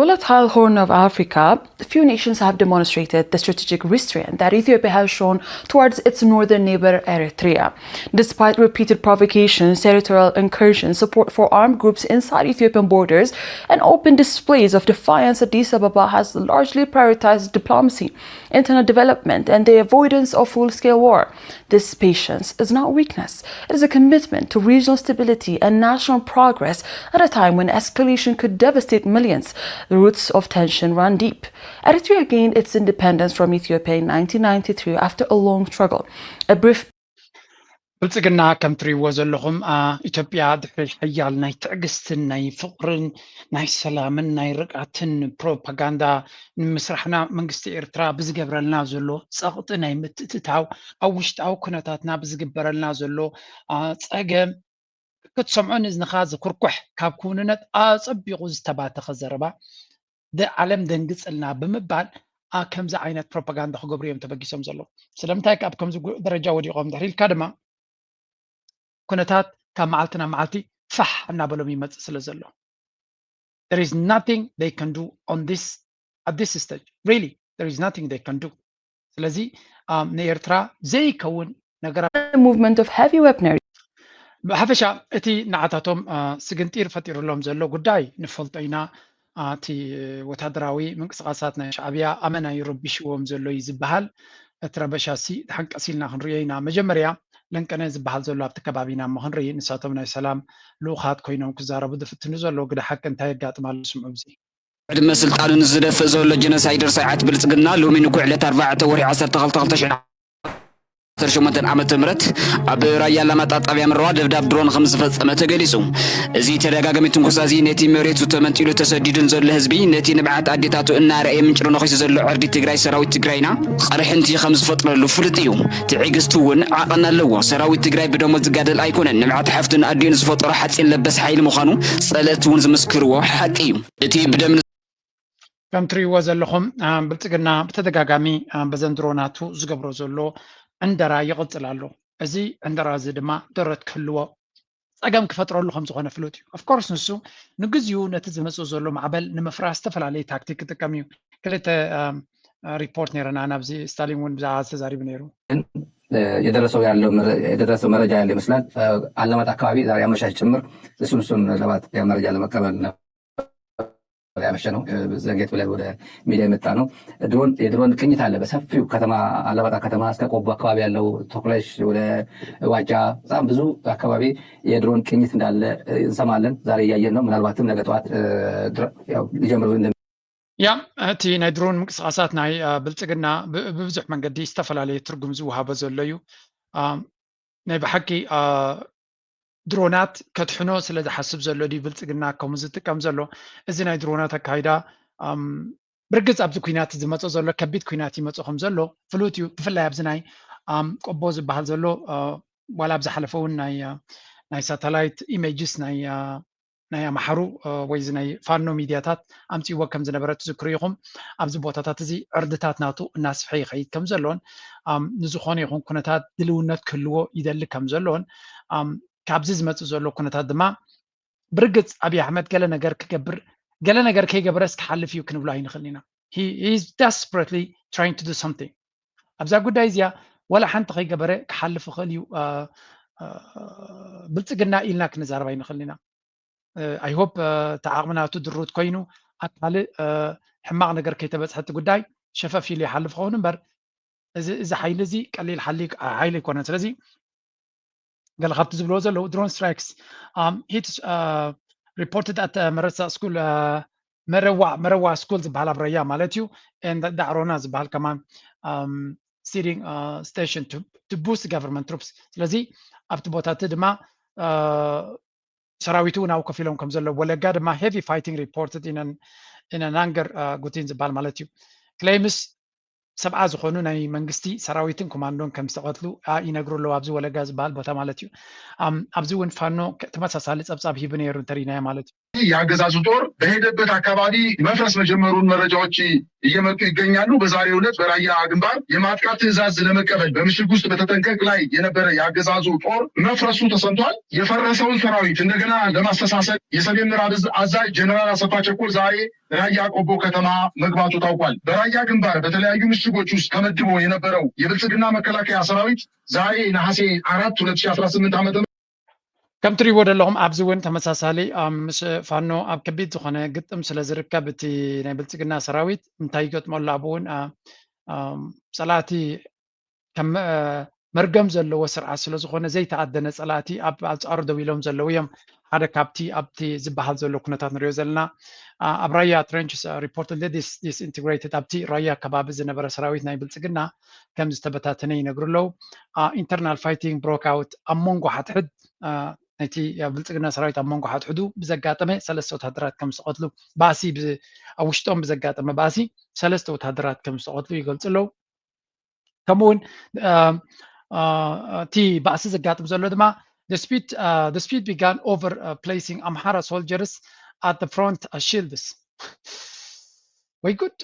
Volatile Horn of Africa, few nations have demonstrated the strategic restraint that Ethiopia has shown towards its northern neighbor Eritrea. Despite repeated provocations, territorial incursions, support for armed groups inside Ethiopian borders, and open displays of defiance, Addis Ababa has largely prioritized diplomacy, internal development, and the avoidance of full-scale war. This patience is not weakness. It is a commitment to regional stability and national progress at a time when escalation could devastate millions. The roots of tension run deep. Eritrea gained its independence from Ethiopia in nineteen ninety-three after a long struggle. A brief ብልጽግና ከም ትርእይዎ ዘለኹም ኢትዮጵያ ድሕሪ ሓያል ናይ ትዕግስትን ናይ ፍቕርን ናይ ሰላምን ናይ ርግኣትን ፕሮፓጋንዳ ንምስራሕና መንግስቲ ኤርትራ ብዝገብረልና ዘሎ ጸቕጢ ናይ ምትእትታው ኣብ ውሽጣዊ ኩነታትና ብዝግበረልና ዘሎ ጸገም ክትሰምዖ ንእዝንኻ ዝኩርኩሕ ካብ ክውንነት ኣጸቢቑ ዝተባተኸ ዘረባ ዓለም ደንግጽልና ብምባል ከምዚ ዓይነት ፕሮፓጋንዳ ክገብሩ እዮም ተበጊሶም ዘለዉ። ስለምንታይ ኣብ ከምዚ ደረጃ ወዲቖም ድሕሪ ኢልካ ድማ ኩነታት ካብ መዓልቲ ናብ መዓልቲ ፋሕ እናበሎም ይመጽእ ስለ ዘሎ there is nothing they can do on this at this stage really there is nothing they can do ስለዚ ንኤርትራ ዘይከውን ነገራት movement of heavy weaponry ብሓፈሻ እቲ ንዓታቶም ስግንጢር ፈጢሩሎም ዘሎ ጉዳይ ንፈልጦ ኢና እቲ ወታደራዊ ምንቅስቃሳት ናይ ሻዕብያ ኣመና ይረብሽዎም ዘሎ እዩ ዝበሃል እቲ ረበሻ ሲ ሓንቀስ ኢልና ክንሪኦ ኢና መጀመርያ ለንቀነ ዝበሃል ዘሎ ኣብቲ ከባቢና እሞ ክንርኢ ንሳቶም ናይ ሰላም ልኡኻት ኮይኖም ክዛረቡ ዝፍትኑ ዘለዉ ግደ ሓቂ እንታይ የጋጥም ኣሎ ስምዑ እዚ ዕድመ ስልጣኑ ንዝደፍእ ዘሎ ጀኖሳይደር ስርዓት ብልፅግና ሎሚ ንኩዕ ዕለት ኣርባዕተ ወርሒ ዓሰርተ ክልተ ዓሰርተ ሸሞንተ ዓመተ ምህረት ኣብ ራያ ኣላማጣ ጣብያ መረዋ ደብዳብ ድሮን ከም ዝፈፀመ ተገሊፁ። እዚ ተደጋጋሚ ትንኮሳ እዚ ነቲ መሬቱ ተመንጢሉ ተሰዲዱን ዘሎ ህዝቢ ነቲ ንብዓት ኣዴታቱ እናረኣየ ምንጭሩ ነኺሱ ዘሎ ዕርዲ ትግራይ ሰራዊት ትግራይና ቕርሕንቲ ከም ዝፈጥረሉ ፍሉጥ እዩ። ትዕግስቲ እውን ዓቐን ኣለዎ። ሰራዊት ትግራይ ብደሞዝ ዝጋደል ኣይኮነን። ንብዓት ሓፍቱን ኣዲኡን ዝፈጠሮ ሓፂን ለበስ ሓይሊ ምዃኑ ፀለእቲ እውን ዝምስክርዎ ሓቂ እዩ። እቲ ብደም ከም ትርእይዎ ዘለኹም ብልፅግና ብተደጋጋሚ በዘን ድሮናቱ ዝገብሮ ዘሎ ዕንደራ ይቕፅል ኣሎ። እዚ ዕንደራ እዚ ድማ ደረት ክህልዎ ፀገም ክፈጥረሉ ከም ዝኾነ ፍሉጥ እዩ። Of course ንሱ ንግዚኡ ነቲ ዝመፅእ ዘሎ ማዕበል ንምፍራስ ዝተፈላለየ ታክቲክ ክጥቀም እዩ። ክልተ ሪፖርት ነይረና ናብዚ ስታሊን እውን ብዛዕባ ዝተዛሪቡ ነይሩ። የደረሰው ያለው የደረሰው መረጃ ያለ ይመስላል። አላማጣ አካባቢ ዛሬ አመሻሽ ጭምር እሱን እሱን ለባት መረጃ ለመቀበል ያመሸ ነው። ዘግየት ብለን ወደ ሚዲያ የመጣ ነው። ድሮን የድሮን ቅኝት አለ በሰፊው ከተማ አላማጣ ከተማ እስከ ቆቦ አካባቢ ያለው ተኩለሽ ወደ ዋጃ በጣም ብዙ አካባቢ የድሮን ቅኝት እንዳለ እንሰማለን። ዛሬ እያየን ነው። ምናልባትም ነገ ጠዋት ሊጀምሩ ያ እቲ ናይ ድሮን ምንቅስቃሳት ናይ ብልፅግና ብብዙሕ መንገዲ ዝተፈላለየ ትርጉም ዝወሃቦ ዘሎ እዩ። ናይ ብሓቂ ድሮናት ከድሕኖ ስለ ዝሓስብ ዘሎ ድዩ ብልፅግና ከምኡ ዝጥቀም ዘሎ? እዚ ናይ ድሮናት ኣካይዳ ብርግፅ ኣብዚ ኩናት ዝመፆ ዘሎ ከቢድ ኩናት ይመፆ ከም ዘሎ ፍሉጥ እዩ። ብፍላይ ኣብዚ ናይ ቆቦ ዝበሃል ዘሎ ዋላ ኣብ ዝሓለፈ እውን ናይ ናይ ሳተላይት ኢሜጅስ ናይ ናይ ኣምሓሩ ወይ እዚ ናይ ፋኖ ሚድያታት ኣምፅዎ ከም ዝነበረ ትዝክሩ ኢኹም። ኣብዚ ቦታታት እዚ ዕርድታት ናቱ እናስፍሐ ይኸይድ ከም ዘሎን ንዝኾነ ይኹን ኩነታት ድልውነት ክህልዎ ይደሊ ከም ዘሎን ካብዚ ዝመፅእ ዘሎ ኩነታት ድማ ብርግፅ ኣብይ ኣሕመድ ገለ ነገር ክገብር ገለ ነገር ከይገበረስ ክሓልፍ እዩ ክንብሎ ኣይንኽእል ኢና። He is desperately trying to do something። ኣብዛ ጉዳይ እዚኣ ወላ ሓንቲ ከይገበረ ክሓልፍ ይኽእል እዩ ብልፅግና ኢልና ክንዛረብ ኣይንኽእል ኢና። I hope እቲ ዓቕሚ ናቱ ድሩት ኮይኑ ኣብ ካልእ ሕማቕ ነገር ከይተበፅሐ እቲ ጉዳይ ሸፈፍ ኢሉ ይሓልፍ ክኸውን እምበር እዚ ሓይሊ እዚ ቀሊል ሓይሊ ኣይኮነን። ስለዚ ገለ ካብቲ ዝብልዎ ዘለዉ drone strikes hit reported at መረሳ ስኩል መረዋ መረዋ ስኩል ዝበሃል ኣብ ረያ ማለት እዩ። ዳዕሮና ዝበሃል ከማን sitting station to boost government troops። ስለዚ ኣብቲ ቦታ እቲ ድማ ሰራዊቱ እውን ኣብኡ ኮፍ ኢሎም ከም ዘለዉ ወለጋ ድማ heavy fighting reported in an anger ጉቲን ዝበሃል ማለት እዩ። ክሌምስ ሰብዓ ዝኾኑ ናይ መንግስቲ ሰራዊትን ኮማንዶን ከም ዝተቐትሉ ይነግሩ ኣለዉ ኣብዚ ወለጋ ዝበሃል ቦታ ማለት እዩ። ኣብዚ እውን ፋኖ ተመሳሳሊ ፀብፃብ ሂቡ ነይሩ እንተሪናዮ ማለት እዩ። የአገዛዙ ጦር በሄደበት አካባቢ መፍረስ መጀመሩን መረጃዎች እየመጡ ይገኛሉ። በዛሬው ዕለት በራያ ግንባር የማጥቃት ትዕዛዝ ለመቀበል በምሽግ ውስጥ በተጠንቀቅ ላይ የነበረ የአገዛዙ ጦር መፍረሱ ተሰምቷል። የፈረሰውን ሰራዊት እንደገና ለማስተሳሰር የሰሜን ምዕራብ እዝ አዛዥ ጀነራል አሰፋ ቸኮል ዛሬ ራያ ቆቦ ከተማ መግባቱ ታውቋል። በራያ ግንባር በተለያዩ ምሽጎች ውስጥ ተመድቦ የነበረው የብልጽግና መከላከያ ሰራዊት ዛሬ ነሐሴ አራት ሁለት ሺህ አስራ ስምንት ዓመተ ከም ትሪእዎ ዘለኹም ኣብዚ እውን ተመሳሳሊ ምስ ፋኖ ኣብ ከቢድ ዝኾነ ግጥም ስለ ዝርከብ እቲ ናይ ብልፅግና ሰራዊት እንታይ ይገጥመሉ ኣብኡ እውን ፀላእቲ ከም መርገም ዘለዎ ስርዓት ስለ ዝኾነ ዘይተኣደነ ፀላእቲ ኣብ ኣንፃሩ ደው ኢሎም ዘለዉ እዮም። ሓደ ካብቲ ኣብቲ ዝበሃል ዘሎ ኩነታት ንሪኦ ዘለና ኣብ ራያ trenches report disintegrated ኣብቲ ራያ ከባቢ ዝነበረ ሰራዊት ናይ ብልፅግና ከም ዝተበታተነ ይነግሩ ኣለዉ። Internal fighting broke out ኣብ መንጎ ሓድሕድ ናይቲ ብልፅግና ሰራዊት ኣብ መንጎ ሓድሕዱ ብዘጋጠመ ሰለስተ ወታደራት ከም ዝተቐትሉ ባእሲ ኣብ ውሽጦም ብዘጋጠመ ባእሲ ሰለስተ ወታደራት ከም ዝተቐትሉ ይገልፁ ኣለዉ። ከምኡ እውን እቲ ባእሲ ዘጋጥም ዘሎ ድማ dispute dispute began over placing Amhara soldiers at the front shields። ወይ ጉድ!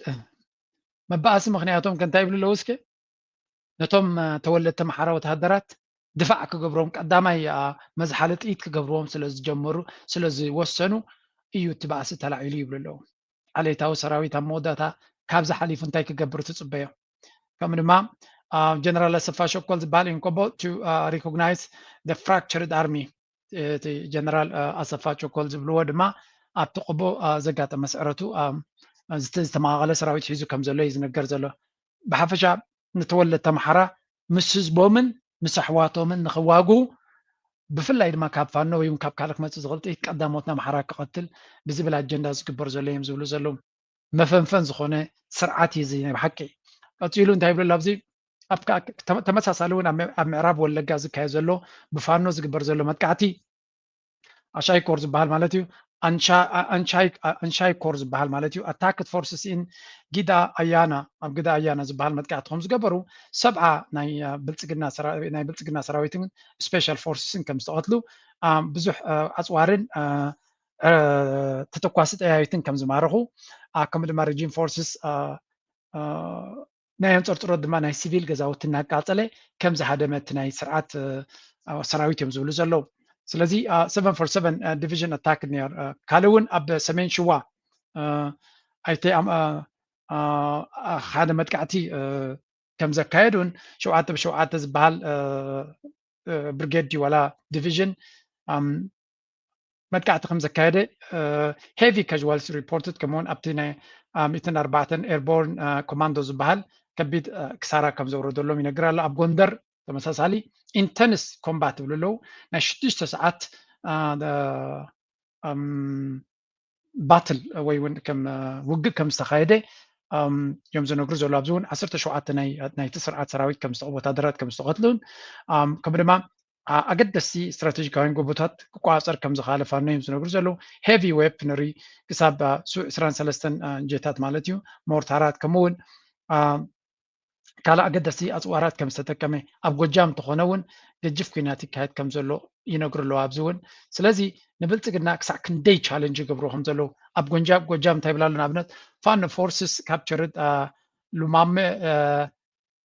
መባእሲ ምኽንያቶም ከ እንታይ ይብሉ ኣለዉ እስከ? ነቶም ተወለድቲ ኣምሓራ ወተሃደራት ድፋዕ ክገብሮም ቀዳማይ መዝሓሊ ጥይት ክገብርዎም ስለ ዝጀመሩ ስለ ዝወሰኑ እዩ እቲ ባእሲ ተላዒሉ ይብሉ ኣለዉ። ዓሌታዊ ሰራዊት ኣብ መወዳእታ ካብዚ ሓሊፉ እንታይ ክገብር ትፅበዮ? ከምኡ ድማ ጀነራል ኣሰፋ ሸኮል ዝበሃል in Kobo to recognize the fractured army እቲ ጀነራል ኣሰፋ ቸኮል ዝብልዎ ድማ ኣብቲ ቆቦ ዘጋጠመ ስዕረቱ ዝተመቓቐለ ሰራዊት ሒዙ ከም ዘሎ እዩ ዝነገር ዘሎ። ብሓፈሻ ንተወለድቲ ኣምሓራ ምስ ህዝቦምን ምስ ኣሕዋቶምን ንኽዋግኡ ብፍላይ ድማ ካብ ፋኖ ወይ እውን ካብ ካልእ ክመፅእ ዝኽእል ጥይት ቀዳሞት ንኣምሓራ ክቐትል ብዝብል ኣጀንዳ ዝግበር ዘሎ እዮም ዝብሉ ዘለዉ። መፈንፈን ዝኾነ ስርዓት እዩ እዚ ናይ ብሓቂ። ቀፂሉ እንታይ ይብሉ ኣብዚ ኣብ ተመሳሳሊ እውን ኣብ ምዕራብ ወለጋ ዝካየድ ዘሎ ብፋኖ ዝግበር ዘሎ መጥቃዕቲ ኣሻይ ኮር ዝበሃል ማለት እዩ። ኣንሻይ ኮር ዝበሃል ማለት እዩ። Attacked forces in Gida Ayana ኣብ ግዳ ኣያና ዝበሃል መጥቃዕቲ ከም ዝገበሩ ሰብዓ ናይ ብልፅግና ሰራዊትን special forces ን ከም ዝተቐትሉ ብዙሕ ኣፅዋርን ተተኳሲ ጠያይትን ከም ዝማረኹ ከምኡ ድማ regime forces ናይ ኣንፀርፅሮት ድማ ናይ ሲቪል ገዛውቲ እናቃፀለ ከም ዝሃደመ እቲ ናይ ስርዓት ሰራዊት እዮም ዝብሉ ዘለዉ። ስለዚ seven for seven division attack ነር ካልእ እውን ኣብ ሰሜን ሽዋ ኣይተ ሓደ መጥቃዕቲ ከም ዘካየዱን ሸውዓተ ብሸውዓተ ዝበሃል ብርጌድ ድዩ ዋላ ዲቪዥን መጥቃዕቲ ከም ዘካየደ heavy casualties reported ከምኡውን ኣብቲ ናይ ሚእትን ኣርባዕተን airborne commando ዝበሃል ከቢድ ክሳራ ከም ዘውረደሎም ይነግር ኣሎ። ኣብ ጎንደር ተመሳሳሊ intense combat ይብሉ ኣለዉ። ናይ ሽዱሽተ ሰዓት battle ወይ እውን ከም ውግእ ከም ዝተኻየደ እዮም ዝነግሩ ዘለዉ። ኣብዚ እውን ዓሰርተ ሸውዓተ ናይቲ ስርዓት ሰራዊት ከም ወታደራት ከም ዝተቐትሉን ከምኡ ድማ ኣገደስቲ ስትራቴጂካውያን ጎቦታት ክቆፃፀር ከም ዝኽኣለ ፋኖ እዮም ዝነግሩ ዘለዉ። Heavy weaponry ክሳብ ዕስራን ሰለስተን ጀታት ማለት እዩ፣ ሞርታራት ከምኡ እውን ካልእ ኣገደስቲ ኣፅዋራት ከም ዝተጠቀመ ኣብ ጎጃም እንተኾነ እውን ገጅፍ ኩናት ይካየድ ከም ዘሎ ይነግሩ ኣለዉ። ኣብዚ እውን ስለዚ ንብልፅግና ክሳዕ ክንደይ challenge ይገብርዎ ከም ዘለዉ ኣብ ጎንጃ ጎጃም እንታይ ይብላ ኣሎ ንኣብነት ፋኖ forces captured ሉማመ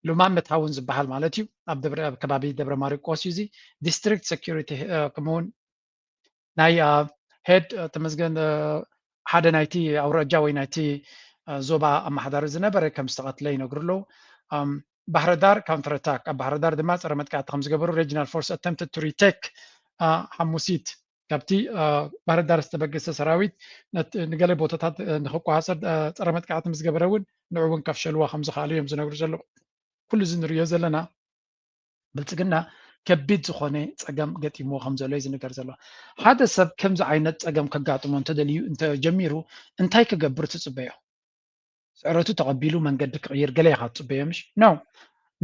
ሉማመ ታውን ዝበሃል ማለት እዩ ኣብ ደብረ ኣብ ከባቢ ደብረ ማርቆስ እዩ እዚ district security ከምኡውን ናይ head ተመስገን ሓደ ናይቲ ኣውራጃ ወይ ናይቲ ዞባ ኣመሓዳሪ ዝነበረ ከም ዝተቐትለ ይነግሩ ኣለዉ። ባህርዳር counter attack ኣብ ባህርዳር ድማ ፀረ መጥቃዕቲ ከም ዝገበሩ regional force attempted to retake ሓሙሲት ካብቲ ባህርዳር ዝተበገሰ ሰራዊት ንገለ ቦታታት ንክቋፀር ፀረ መጥቃዕቲ ምስ ገበረ እውን ንዑ እውን ከፍሸልዋ ከም ዝኽኣሉ እዮም ዝነግሩ ዘለዉ። ኩሉ እዚ ንሪኦ ዘለና ብልፅግና ከቢድ ዝኾነ ፀገም ገጢምዎ ከም ዘሎ እዩ ዝንገር ዘሎ። ሓደ ሰብ ከምዚ ዓይነት ፀገም ከጋጥሞ እንተደልዩ እንተጀሚሩ እንታይ ክገብር ትፅበዮ? ስዕረቱ ተቐቢሉ መንገዲ ክቕይር ገለ ኢኻ ትፅበዮ ምሽ? No።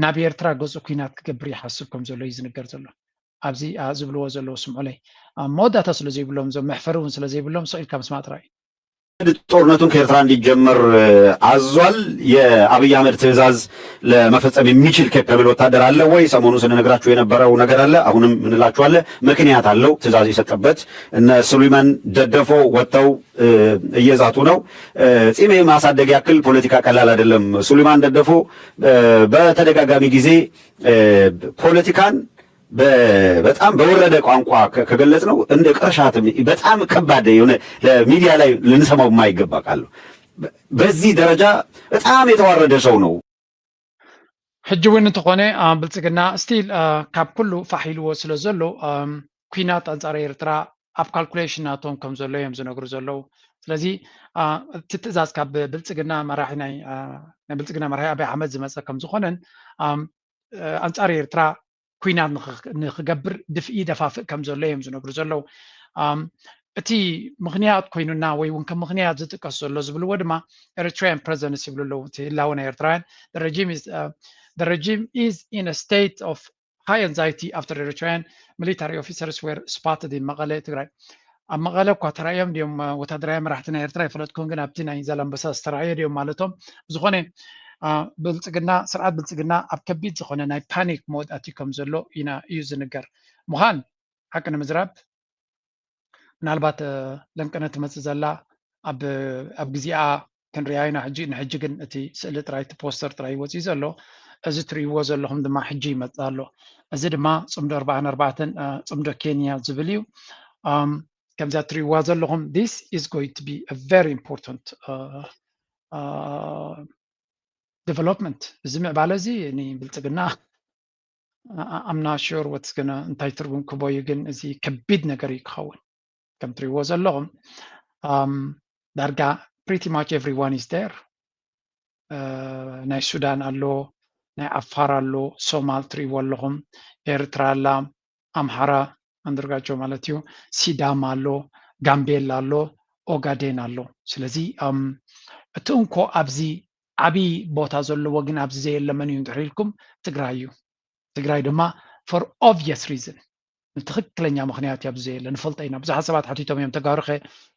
ናብ ኤርትራ ገፁ ኩናት ክገብር ይሓስብ ከም ዘሎ እዩ ዝንገር ዘሎ። ኣብዚ ዝብልዎ ዘለዉ ስምዑለይ። መወዳእታ ስለ ዘይብሎም እዞም መሕፈሪ እውን ስለ ዘይብሎም ስቕ ኢልካ ምስማዕ ጥራይ እዩ። ጦርነቱን ከኤርትራ እንዲጀመር አዟል። የአብይ አህመድ ትዕዛዝ ለመፈጸም የሚችል ኬፐብል ወታደር አለ ወይ? ሰሞኑን ስንነግራችሁ የነበረው ነገር አለ። አሁንም ምንላችኋለ፣ ምክንያት አለው ትዕዛዝ የሰጠበት። እነ ሱሊማን ደደፎ ወጥተው እየዛቱ ነው። ጺም የማሳደግ ያክል ፖለቲካ ቀላል አይደለም። ሱሊማን ደደፎ በተደጋጋሚ ጊዜ ፖለቲካን በጣም በወረደ ቋንቋ ከገለጽ ነው እንደ ቅርሻትም በጣም ከባድ የሆነ ለሚዲያ ላይ ልንሰማው የማይገባ ቃል ነው። በዚህ ደረጃ በጣም የተዋረደ ሰው ነው። ሕጂ እውን እንተኾነ ብልፅግና ስቲል ካብ ኩሉ ፋሕ ኢልዎ ስለ ዘሎ ኩናት ኣንፃር ኤርትራ ኣብ ካልኩሌሽን ናቶም ከም ዘሎ እዮም ዝነግሩ ዘለዉ። ስለዚ እቲ ትእዛዝ ካብ ብልፅግና መራሒ ናይ ብልፅግና መራሒ ኣብይ ኣሕመድ ዝመፀ ከም ዝኾነን ኣንፃር ኤርትራ ኩናት ንክገብር ድፍኢ ደፋፍእ ከም ዘሎ እዮም ዝነግሩ ዘለዉ። እቲ ምኽንያት ኮይኑና ወይ እውን ከም ምኽንያት ዝጥቀስ ዘሎ ዝብልዎ ድማ ኤሪትራያን ፕሬዘንስ ይብሉ ኣለዉ። እቲ ህላወ ናይ ኤርትራውያን regime is in a state of high anxiety after Eritrean military officers were spotted in መቐለ ትግራይ። ኣብ መቐለ እኳ ተራእዮም ድዮም ወታደራዊ መራሕቲ ናይ ኤርትራ ይፈለጥኩም፣ ግን ኣብቲ ናይ ዛላምበሳ ዝተራእየ ድዮም ማለቶም። ብዝኾነ ብልፅግና ስርዓት ብልፅግና ኣብ ከቢድ ዝኾነ ናይ ፓኒክ ሞድ ኣትዩ ከም ዘሎ ኢና እዩ ዝንገር። ምዃን ሓቂ ንምዝራብ ምናልባት ለንቅነ ትመፅእ ዘላ ኣብ ግዜኣ ክንሪኣ ኢና። ሕጂ ንሕጂ ግን እቲ ስእሊ ጥራይ እቲ ፖስተር ጥራይ ወፂኡ ዘሎ። እዚ ትርእይዎ ዘለኹም ድማ ሕጂ ይመፅእ ኣሎ። እዚ ድማ ፅምዶ ኣርባዓን ኣርባዕተን ፅምዶ ኬንያ ዝብል እዩ። ከምዛ ትርእይዋ ዘለኹም this is going to be a very important development። እዚ ምዕባለ እዚ ንብልፅግና I'm not sure what's gonna እንታይ ትርጉም ክቦ እዩ፣ ግን እዚ ከቢድ ነገር እዩ ክኸውን። ከም ትሪእዎ ዘለኹም ዳርጋ pretty much everyone is there። ናይ ሱዳን ኣሎ፣ ናይ ዓፋር ኣሎ፣ ሶማል ትሪእዎ ኣለኹም፣ ኤርትራ ኣላ፣ ኣምሓራ ኣንድርጋቸው ማለት እዩ፣ ሲዳማ ኣሎ፣ ጋምቤላ ኣሎ፣ ኦጋዴን ኣሎ። ስለዚ እቲ እንኮ ኣብዚ ዓብዪ ቦታ ዘለዎ ግን ኣብዚ ዘየለ መን እዩ እንድሕር ኢልኩም ትግራይ እዩ። ትግራይ ድማ for obvious reason ንትኽክለኛ ምኽንያት እዩ ኣብዚ ዘየለ ንፈልጦ ኢና። ብዙሓት ሰባት ሓቲቶም እዮም ተጋሩኸ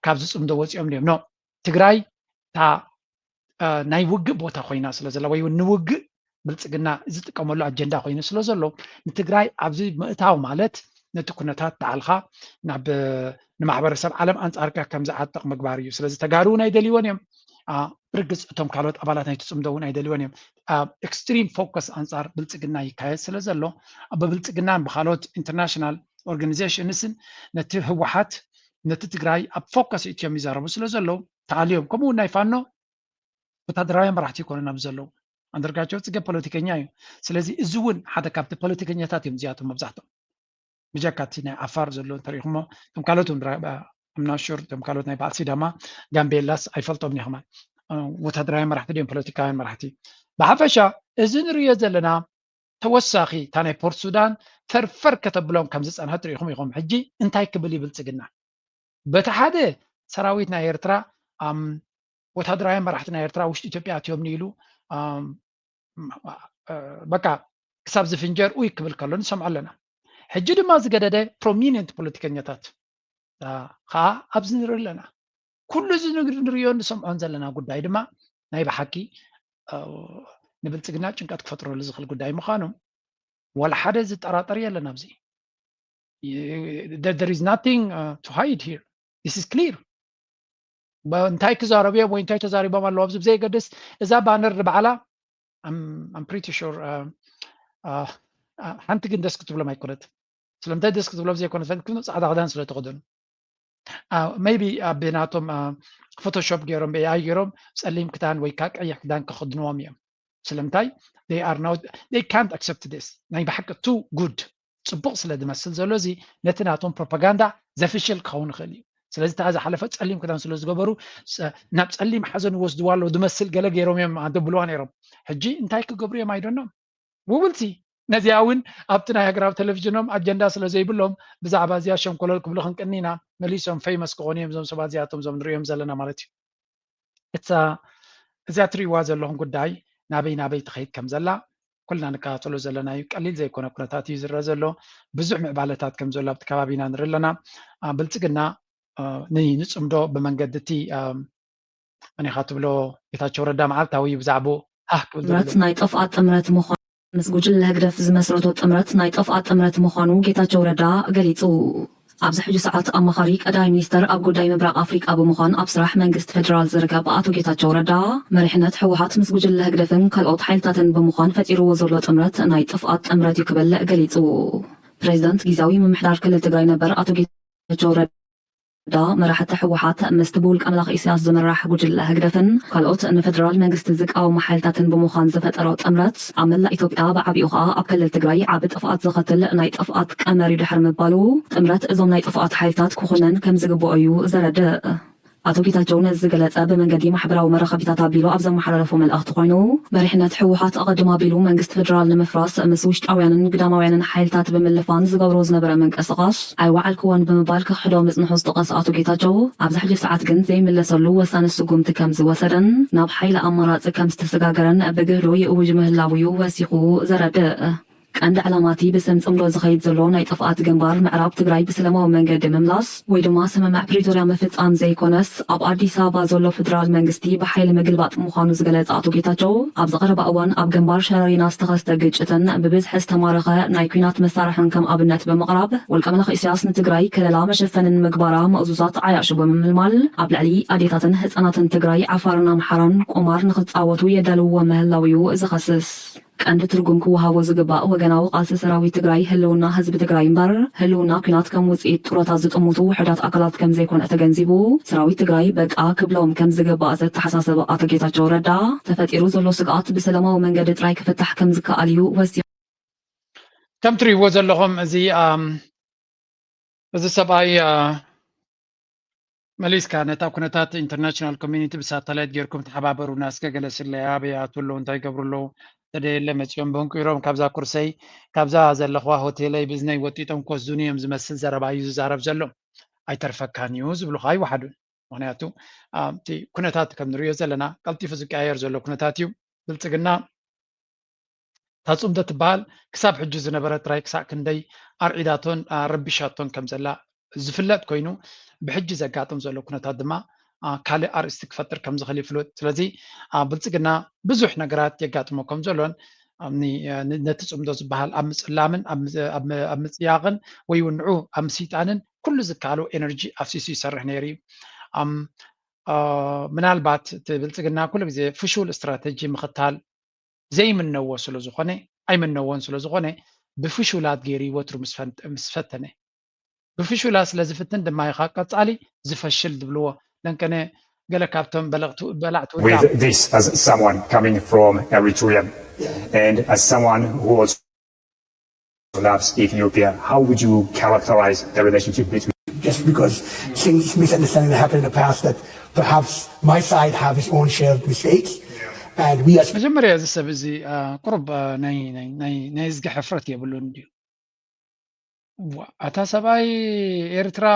ካብዚ ፅምዶ ወፂኦም ድዮም? No። ትግራይ እታ ናይ ውግእ ቦታ ኮይና ስለ ዘላ ወይ እውን ንውግእ ብልፅግና ዝጥቀመሉ ኣጀንዳ ኮይኑ ስለ ዘሎ ንትግራይ ኣብዚ ምእታው ማለት ነቲ ኩነታት ባዕልኻ ናብ ንማሕበረሰብ ዓለም ኣንፃርካ ከም ዝዓጥቕ ምግባር እዩ። ስለዚ ተጋሩ እውን ኣይደልይዎን እዮም። ብርግፅ እቶም ካልኦት ኣባላት ናይቲ ፅምዶ እውን ኣይደልይዎን እዮም። ኤክስትሪም ፎከስ ኣንፃር ብልፅግና ይካየድ ስለ ዘሎ ብብልፅግናን ብካልኦት ኢንተርናሽናል ኦርጋኒዜሽንስን ነቲ ህወሓት ነቲ ትግራይ ኣብ ፎከስ እትዮም ይዛረቡ ስለ ዘለዉ ተኣልዮም ከምኡ እውን ናይ ፋኖ ወታደራውያን መራሕቲ ይኮኑን ኣብዚ ዘለዉ። ኣንደርጋቸው ፅገ ፖለቲከኛ እዩ። ስለዚ እዚ እውን ሓደ ካብቲ ፖለቲከኛታት እዮም እዚኣቶም መብዛሕትኦም ብጀካ እቲ ናይ ዓፋር ዘሎ እንተሪኢኹሞ እቶም ካልኦት እውን I'm not sure እቶም ካልኦት ናይ በዓል ሲዳማ ጋምቤላስ ኣይፈልጦም ኒኹማ ወታደራውያን መራሕቲ ድዮም ፖለቲካውያን መራሕቲ። ብሓፈሻ እዚ ንሪኦ ዘለና ተወሳኺ እታ ናይ ፖርት ሱዳን ፈርፈር ከተብሎም ከም ዝፀንሐት ርኢኹም ኢኹም። ሕጂ እንታይ ክብል እዩ ብልፅግና? በቲ ሓደ ሰራዊት ናይ ኤርትራ ወታደራውያን መራሕቲ ናይ ኤርትራ ውሽጢ ኢትዮጵያ ኣትዮም ኢሉ በቃ ክሳብ ዝፍንጀር ኡይ ክብል ከሎ ንሰምዖ ኣለና። ሕጂ ድማ ዝገደደ ፕሮሚነንት ፖለቲከኛታት ከዓ ኣብዚ ንርኢ ኣለና። ኩሉ እዚ ንሪኦን ንሰምዖን ዘለና ጉዳይ ድማ ናይ ብሓቂ ንብልፅግና ጭንቀት ክፈጥረሉ ዝኽእል ጉዳይ ምዃኑ ዋላ ሓደ ዝጠራጠር የለን ኣብዚ። There is nothing to hide here. This is clear። እንታይ ክዛረቡ እዮም ወይ እንታይ ተዛሪቦም ኣለዉ ኣብዚ ብዘየገድስ እዛ ባነር ንባዕላ I'm pretty sure ሓንቲ ግን ደስ ክትብሎም ኣይኮነትን። ስለምንታይ ደስ ክትብሎም ዘይኮነ ፈልክም ፃዕዳ ክዳን ስለ ተኸደኑ maybe ኣብ ናቶም ፎቶሾፕ ገይሮም ብኤኣይ ገይሮም ፀሊም ክዳን ወይ ከዓ ቀይሕ ክዳን ከኸድንዎም እዮም። ስለምንታይ they are not they can't accept this ናይ ብሓቂ too good ፅቡቕ ስለ ዝመስል ዘሎ እዚ ነቲ ናቶም ፕሮፓጋንዳ ዘፍሽል ክኸውን ይኽእል እዩ። ስለዚ እታ ዝሓለፈ ፀሊም ክዳን ስለ ዝገበሩ ናብ ፀሊም ሓዘን ይወስድዋ ኣለዉ ዝመስል ገለ ገይሮም እዮም ኣደብልዋ ነይሮም። ሕጂ እንታይ ክገብሩ እዮም ኣይደኖም ውብልቲ ነዚኣ እውን ኣብቲ ናይ ሃገራዊ ቴሌቪዥኖም ኣጀንዳ ስለ ዘይብሎም ብዛዕባ እዚኣ ሸንኮለል ክብሉ ክንቅኒ ኢና። መሊሶም ፌመስ ክኾኑ እዮም እዞም ሰባት እዚኣቶም እዞም ንሪኦም ዘለና ማለት እዩ። እታ እዚኣ ትሪእዋ ዘለኹም ጉዳይ ናበይ ናበይ ትኸይድ ከም ዘላ ኩልና ንከታተሎ ዘለና እዩ። ቀሊል ዘይኮነ ኩነታት እዩ ዝረአ ዘሎ። ብዙሕ ምዕባለታት ከም ዘሎ ኣብቲ ከባቢና ንርኢ ኣለና። ብልፅግና ንፅምዶ ብመንገዲ እቲ መን ኢኻ ትብሎ? ጌታቸው ረዳ መዓልታዊ እዩ ብዛዕባኡ ሃህ ክብል ዘሎ። ጥምረት ናይ ጥፍኣት ጥምረት ምዃኑ ምስ ጉጅለ ህግደፍ ዝመስረቶ ጥምረት ናይ ጥፍኣት ጥምረት ምዃኑ ጌታቸው ረዳ ገሊጹ። ኣብዚ ሕጂ ሰዓት ኣማኻሪ ቀዳማይ ሚኒስተር ኣብ ጉዳይ ምብራቕ ኣፍሪቃ ብምዃን ኣብ ስራሕ መንግስቲ ፌደራል ዝርከብ ኣቶ ጌታቸው ረዳ፣ መሪሕነት ህወሓት ምስ ጉጅለ ህግደፍን ካልኦት ሓይልታትን ብምዃን ፈጢርዎ ዘሎ ጥምረት ናይ ጥፍኣት ጥምረት እዩ ክብል ገሊጹ። ፕሬዚዳንት ግዝያዊ ምምሕዳር ክልል ትግራይ ነበር ኣቶ ጌታቸው ረዳ፣ መራሕቲ ህወሓት ምስቲ ብውልቀ መላኺ ኢሳያስ ዝምራሕ ጉጅለ ህግደፍን ካልኦት ንፌደራል መንግስቲ ዝቃወሙ ሓይልታትን ብምዃን ዝፈጠሮ ጥምረት፣ ኣብ መላእ ኢትዮጵያ ብዓቢኡ ኸኣ ኣብ ክልል ትግራይ ዓቢ ጥፍኣት ዘኸትል ናይ ጥፍኣት ቀመር እዩ ድሕሪ ምባሉ፣ ጥምረት እዞም ናይ ጥፍኣት ሓይልታት ክኹነን ከም ዝግብኦ እዩ ዘረድእ። ኣቶ ጌታቸው ነዚ ዝገለጸ ብመንገዲ ማሕበራዊ መራኸቢታት ኣቢሉ ኣብ ዘመሓላለፎ መልእኽቲ ኮይኑ፣ መሪሕነት ህወሓት ኣቐድም ኣቢሉ መንግስቲ ፌደራል ንምፍራስ ምስ ውሽጣውያንን ግዳማውያንን ሓይልታት ብምልፋን ዝገብሮ ዝነበረ ምንቅስቓስ ኣይወዓልክዎን ብምባል ክኽሕዶ ምጽንሑ ዝጠቐሰ ኣቶ ጌታቸው፣ ኣብዚ ሕጂ ሰዓት ግን ዘይምለሰሉ ወሳኒ ስጉምቲ ከም ዝወሰደን ናብ ሓይሊ ኣማራጺ ከም ዝተሰጋገረን ብግህዶ ይእውጅ ምህላዉ እዩ ወሲኹ ዘረድእ። ቀንዲ ዕላማ እቲ ብስም ጽምዶ ዝኸይድ ዘሎ ናይ ጥፍኣት ግንባር፣ ምዕራብ ትግራይ ብሰላማዊ መንገዲ ምምላስ ወይ ድማ ስምምዕ ፕሪቶርያ ምፍጻም ዘይኮነስ፣ ኣብ ኣዲስ ኣበባ ዘሎ ፌደራል መንግስቲ ብሓይሊ ምግልባጥ ምዃኑ ዝገለጸ ኣቶ ጌታቸው፣ ኣብዚ ቀረባ እዋን ኣብ ግንባር ሸረሪና ዝተኸስተ ግጭትን ብብዝሒ ዝተማረኸ ናይ ኲናት መሳርሕን ከም ኣብነት ብምቕራብ፣ ውልቀ መላኺ ኢሳያስ ንትግራይ ከለላ መሸፈኒ ንምግባራ ምእዙዛት ዓያሹ ብምምልማል፣ ኣብ ልዕሊ ኣዴታትን ህጻናትን ትግራይ፣ ዓፋርን ኣምሓራን ቁማር ንኽጻወቱ የዳልውዎ ምህላው እዩ ዝኸስስ። ቀንዲ ትርጉም ክወሃቦ ዝግባእ ወገናዊ ቃልሲ ሰራዊት ትግራይ ህልውና ህዝቢ ትግራይ እምበር፣ ህልውና ኲናት ከም ውጽኢት ጡረታ ዝጥምቱ ውሑዳት ኣካላት ከም ዘይኮነ ተገንዚቡ፣ ሰራዊት ትግራይ በቃ ክብሎም ከም ዝግባእ ዘተሓሳሰበ ኣቶ ጌታቸው ረዳ፣ ተፈጢሩ ዘሎ ስግኣት ብሰላማዊ መንገዲ ጥራይ ክፍታሕ ከም ዝከኣል እዩ ወሲኹ። ከም ትርእይዎ ዘለኹም፣ እዚ፣ ኣም፣ እዚ ሰብኣይ፣ ኣ፣ መሊስካ ነታ ኩነታት ኢንተርናሽናል ኮሚኒቲ ብሳተላይት ጌርኩም ተሓባበሩና፣ እስከ ገለ ስለያ ኣበይ ይኣትዉ ኣለዉ፣ እንታይ ይገብሩ ኣለዉ፣ ተደየለ መጺኦም በንቂሮም ካብዛ ኩርሰይ፣ ካብዛ ዘለኽዋ ሆቴለይ ብእዝነይ ወጢጦም ክወስዱኒ እዮም ዝመስል ዘረባ እዩ ዝዛረብ ዘሎ። ኣይተርፈካን እዩ ዝብሉኻ ኣይወሓዱን። ምኽንያቱ፣ ኣ፣ እቲ ኩነታት ከም ንርእዮ ዘለና ቀልጢፉ ዝቀያየር ዘሎ ኩነታት እዩ። ብልጽግና እታ ጽምዶ ትበሃል ክሳብ ሕጂ ዝነበረት ጥራይ ክሳዕ ክንደይ ኣርዒዳቶን፣ ኣ፣ ረቢሻቶን ከም ዘላ ዝፍለጥ ኮይኑ፣ ብሕጂ ዘጋጥም ዘሎ ኩነታት ድማ፣ ኣ፣ ካልእ ኣርእስቲ ክፈጥር ከም ዝኽእል ይፍለጥ። ስለዚ፣ ኣ፣ ብልጽግና ብዙሕ ነገራት የጋጥሞ ከም ዘሎን፣ ኣብ ኒ-፣ እ፣ ን-፣ ነቲ ጽምዶ ዝበሃል ኣብ ምጽላምን ኣብ ም-፣ ኣብ ም-፣ ኣብ ምጽያቕን ወይ እውን ንዑ ኣብ ምስይጣንን ኩሉ ዝከኣሎ ኤነርጂ ኣፍሲሱ ይሰርሕ ነይሩ እዩ። ኣም፣ እ፣ ምናልባት እቲ ብልጽግና ኩሉ ግዜ ፍሹል ስትራተጂ ምኽታል ዘይምነዎ ስለ ዝኾነ፣ ኣይምነዎን ስለ ዝኾነ፣ ብፍሹላት ገይሩ ወትሩ ምስ ፈን-፣ ምስ ፈተነ። ብፍሹላት ስለ ዝፍትን ድማ ኢኻ ቀጻሊ ዝፈሽል ዝብልዎ። ለንቀነ ገለ ካብቶም በለቕቱ-፣ በላዕቲ ውዳም። With this, as someone coming from Eritrea and as someone who also loves Ethiopia, how would you characterize the relationship between? Just because things, misunderstanding that happened in the past that perhaps my side have its own shared mistakes, and we as መጀመርያ እዚ ሰብ እዚ፣ አ፣ ቁሩብ፣ አ፣ ናይ፣ ናይ፣ ናይ፣ ናይ እዝጊ ሕፍረት የብሉን ድዩ? ዋ፣ ኣታ ሰብኣይ ኤርትራ